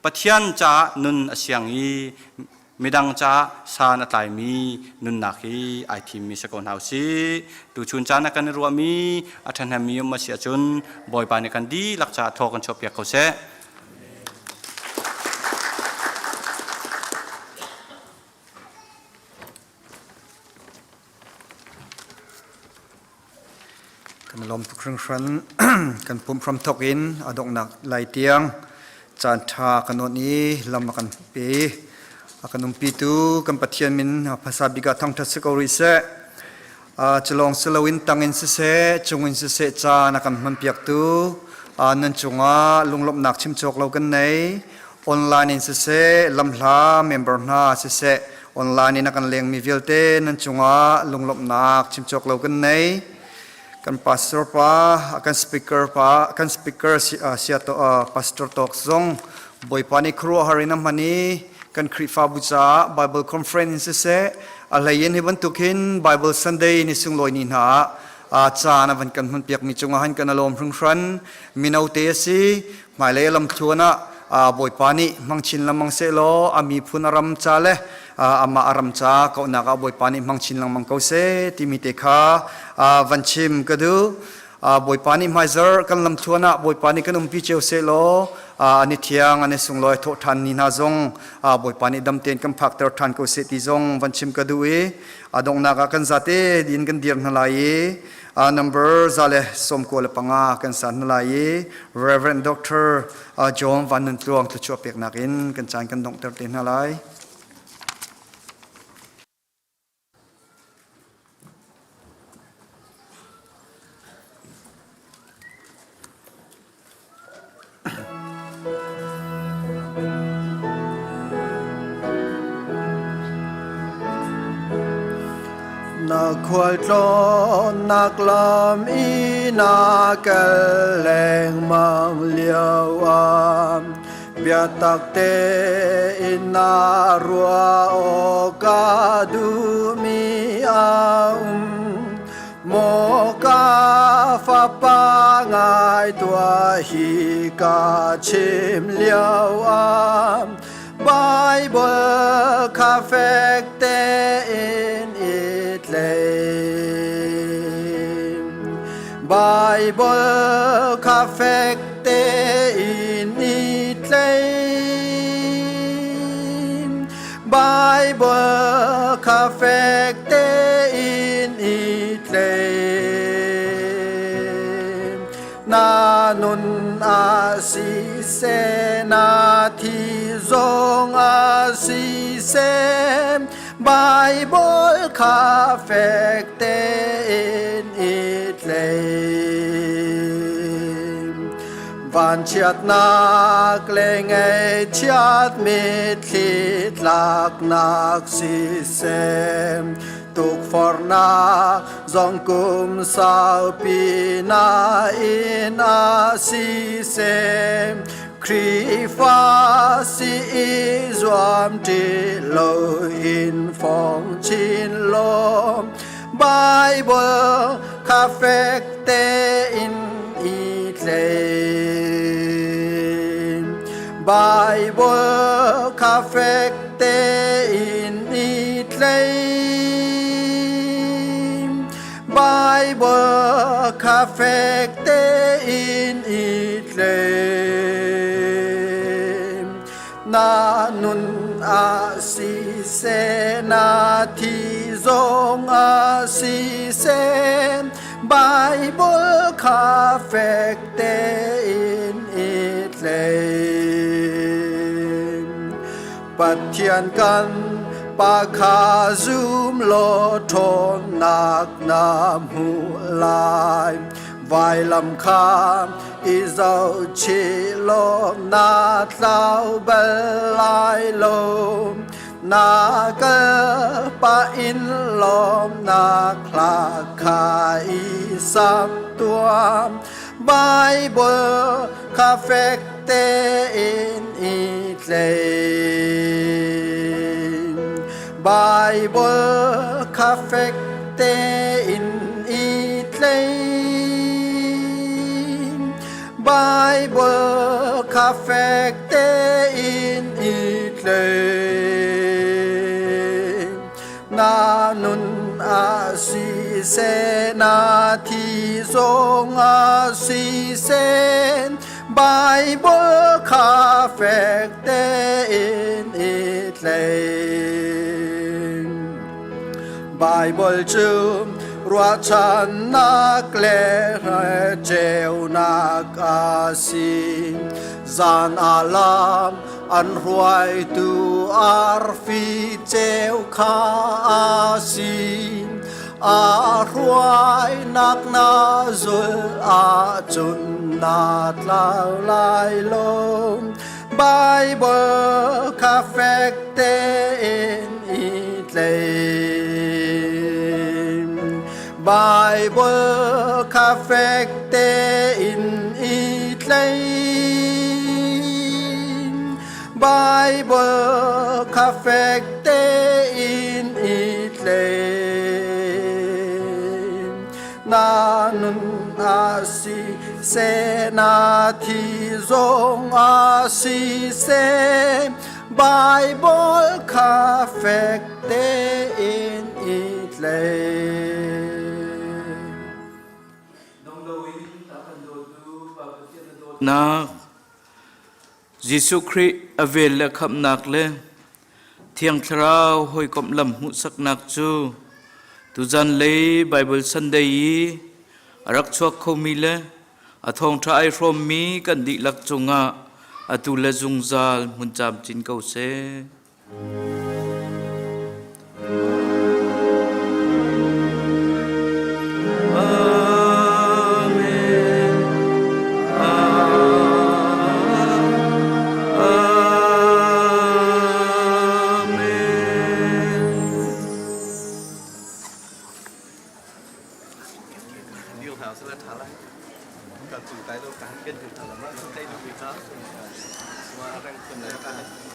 Speaker 19: Pathian caah nun a siang i midang caah san a tlaimi nunnak hi ai thimmi si ko hna usih. Tuchun caan ah kan i ruahmi a ṭhahnemmi um a si ahcun Bawipa nih kan dihlak caah thaw kan chuahpiak ko seh.
Speaker 1: Kan lawm tuk hringhran. Kan pumh hramthok in a donghnak lai tiang caan ṭha kan awnh i lam a kan pe. A kan umpitu kan Pathian min hmasa bik ah thangṭhat si ko rih seh. Culawng si loin tang in siseh, cung in siseh caan a kan hmanpiaktu nan cungah lunglawmhnak chim cawk lo kan nei. Online in siseh, lamhla member hna siseh, online in a kan lengmi vialte nan cungah lunglawmhnak chim cawk lo kan nei. Kan pastor pa, kan speaker pa, kan speaker sia to, pastor tawk zong Bawipa nih khuaruahhar in a hman i kan Khrihfabu caah Bible conference in siseh, a hlei in hi bantuk hin Bible Sunday ni sunglawi ni hna ah caan a van kan hmanpiakmi cungah han kan alawm hringhran. Mino te a si, Hmailei lamthluan ah Bawipa nih hmang chin lengmang sehlaw a miphun a ram ca le amah a ram ca kauhnak ah Bawipa nih hmang chin lengmang ko seh timi te kha van chim ka duh. Bawipa nih hmaizarh kan lamthluan ah Bawipa nih kan umpi cio sehlaw an i thiang an i sunglawi thawh ṭhan ni hna zong Bawipa nih dam tein kan phakter ṭhan ko seh ti zong van chim ka duh i a donghnak ah kan zate in kan dir hna lai i Number 195 kan san hna lai i Reverend Dr. John Van Nun Tluang thluachuah peknak in kan caan kan donghter te hna lai.
Speaker 6: Na khualtlawnnak lam i na kal lengmang lio ah biatak tein na ruah awk a duhmi a um. Maw ka fapa ngai tuah hi ka chim lio ah Bible kha fek tein i tlei. Bible kha fek tein i tlei. Bible kha fek tein. a siseh na thi zong a siseh Bible kha fek tein i tlei. Vanchiatnak le ngaihchiat mitthli tlaknak siseh tukforhnak zong kum saupi na in a siseh Khrihfa si i zuam ṭi loin fong chin law Bible kha fek tein i tlei. Bible kha fek tein i tlei. Bible kha fek tein i tlei. Na nun ah siseh, na thi zong ah siseh, Bible kha fek tein i tlei. Pathian kan Pa kha zum law ṭhawnnak na hmuh lai. Vailam kha i zohchih law na tlau bal lai lo. Na kal pah in lawmnak hla kha i sak tuah. Bible kha fek tein i tlei. Bible kha fek tein i tlei. Bible kha fek tein i tlei. Na nun ah siseh, na thi zong ah siseh, Bible kha fek tein i tlei. Bible cu ruahchannak le ceunak a si. Zan ah lam an hruaitu arfi ceu kha a si. A hruainak na zulh ahcun na tlau lai lo. Bible kha fek tein i tlei. Bible kha fek tein i tlei. Bible kha fek tein i tlei. Na nun ah siseh, na thi zong ah siseh, Bible kha fek tein i tlei.
Speaker 18: Nak Jesuh Khrih a vel le khamhnak le Thiang Thlarau hawikomh lam hmuhsaknak cu tuzan lei Bible Sunday i a rak chuak khomi le a thawngṭha ai hrawmmi kan dihlak cungah atu le zungzal hmun camcin ko seh.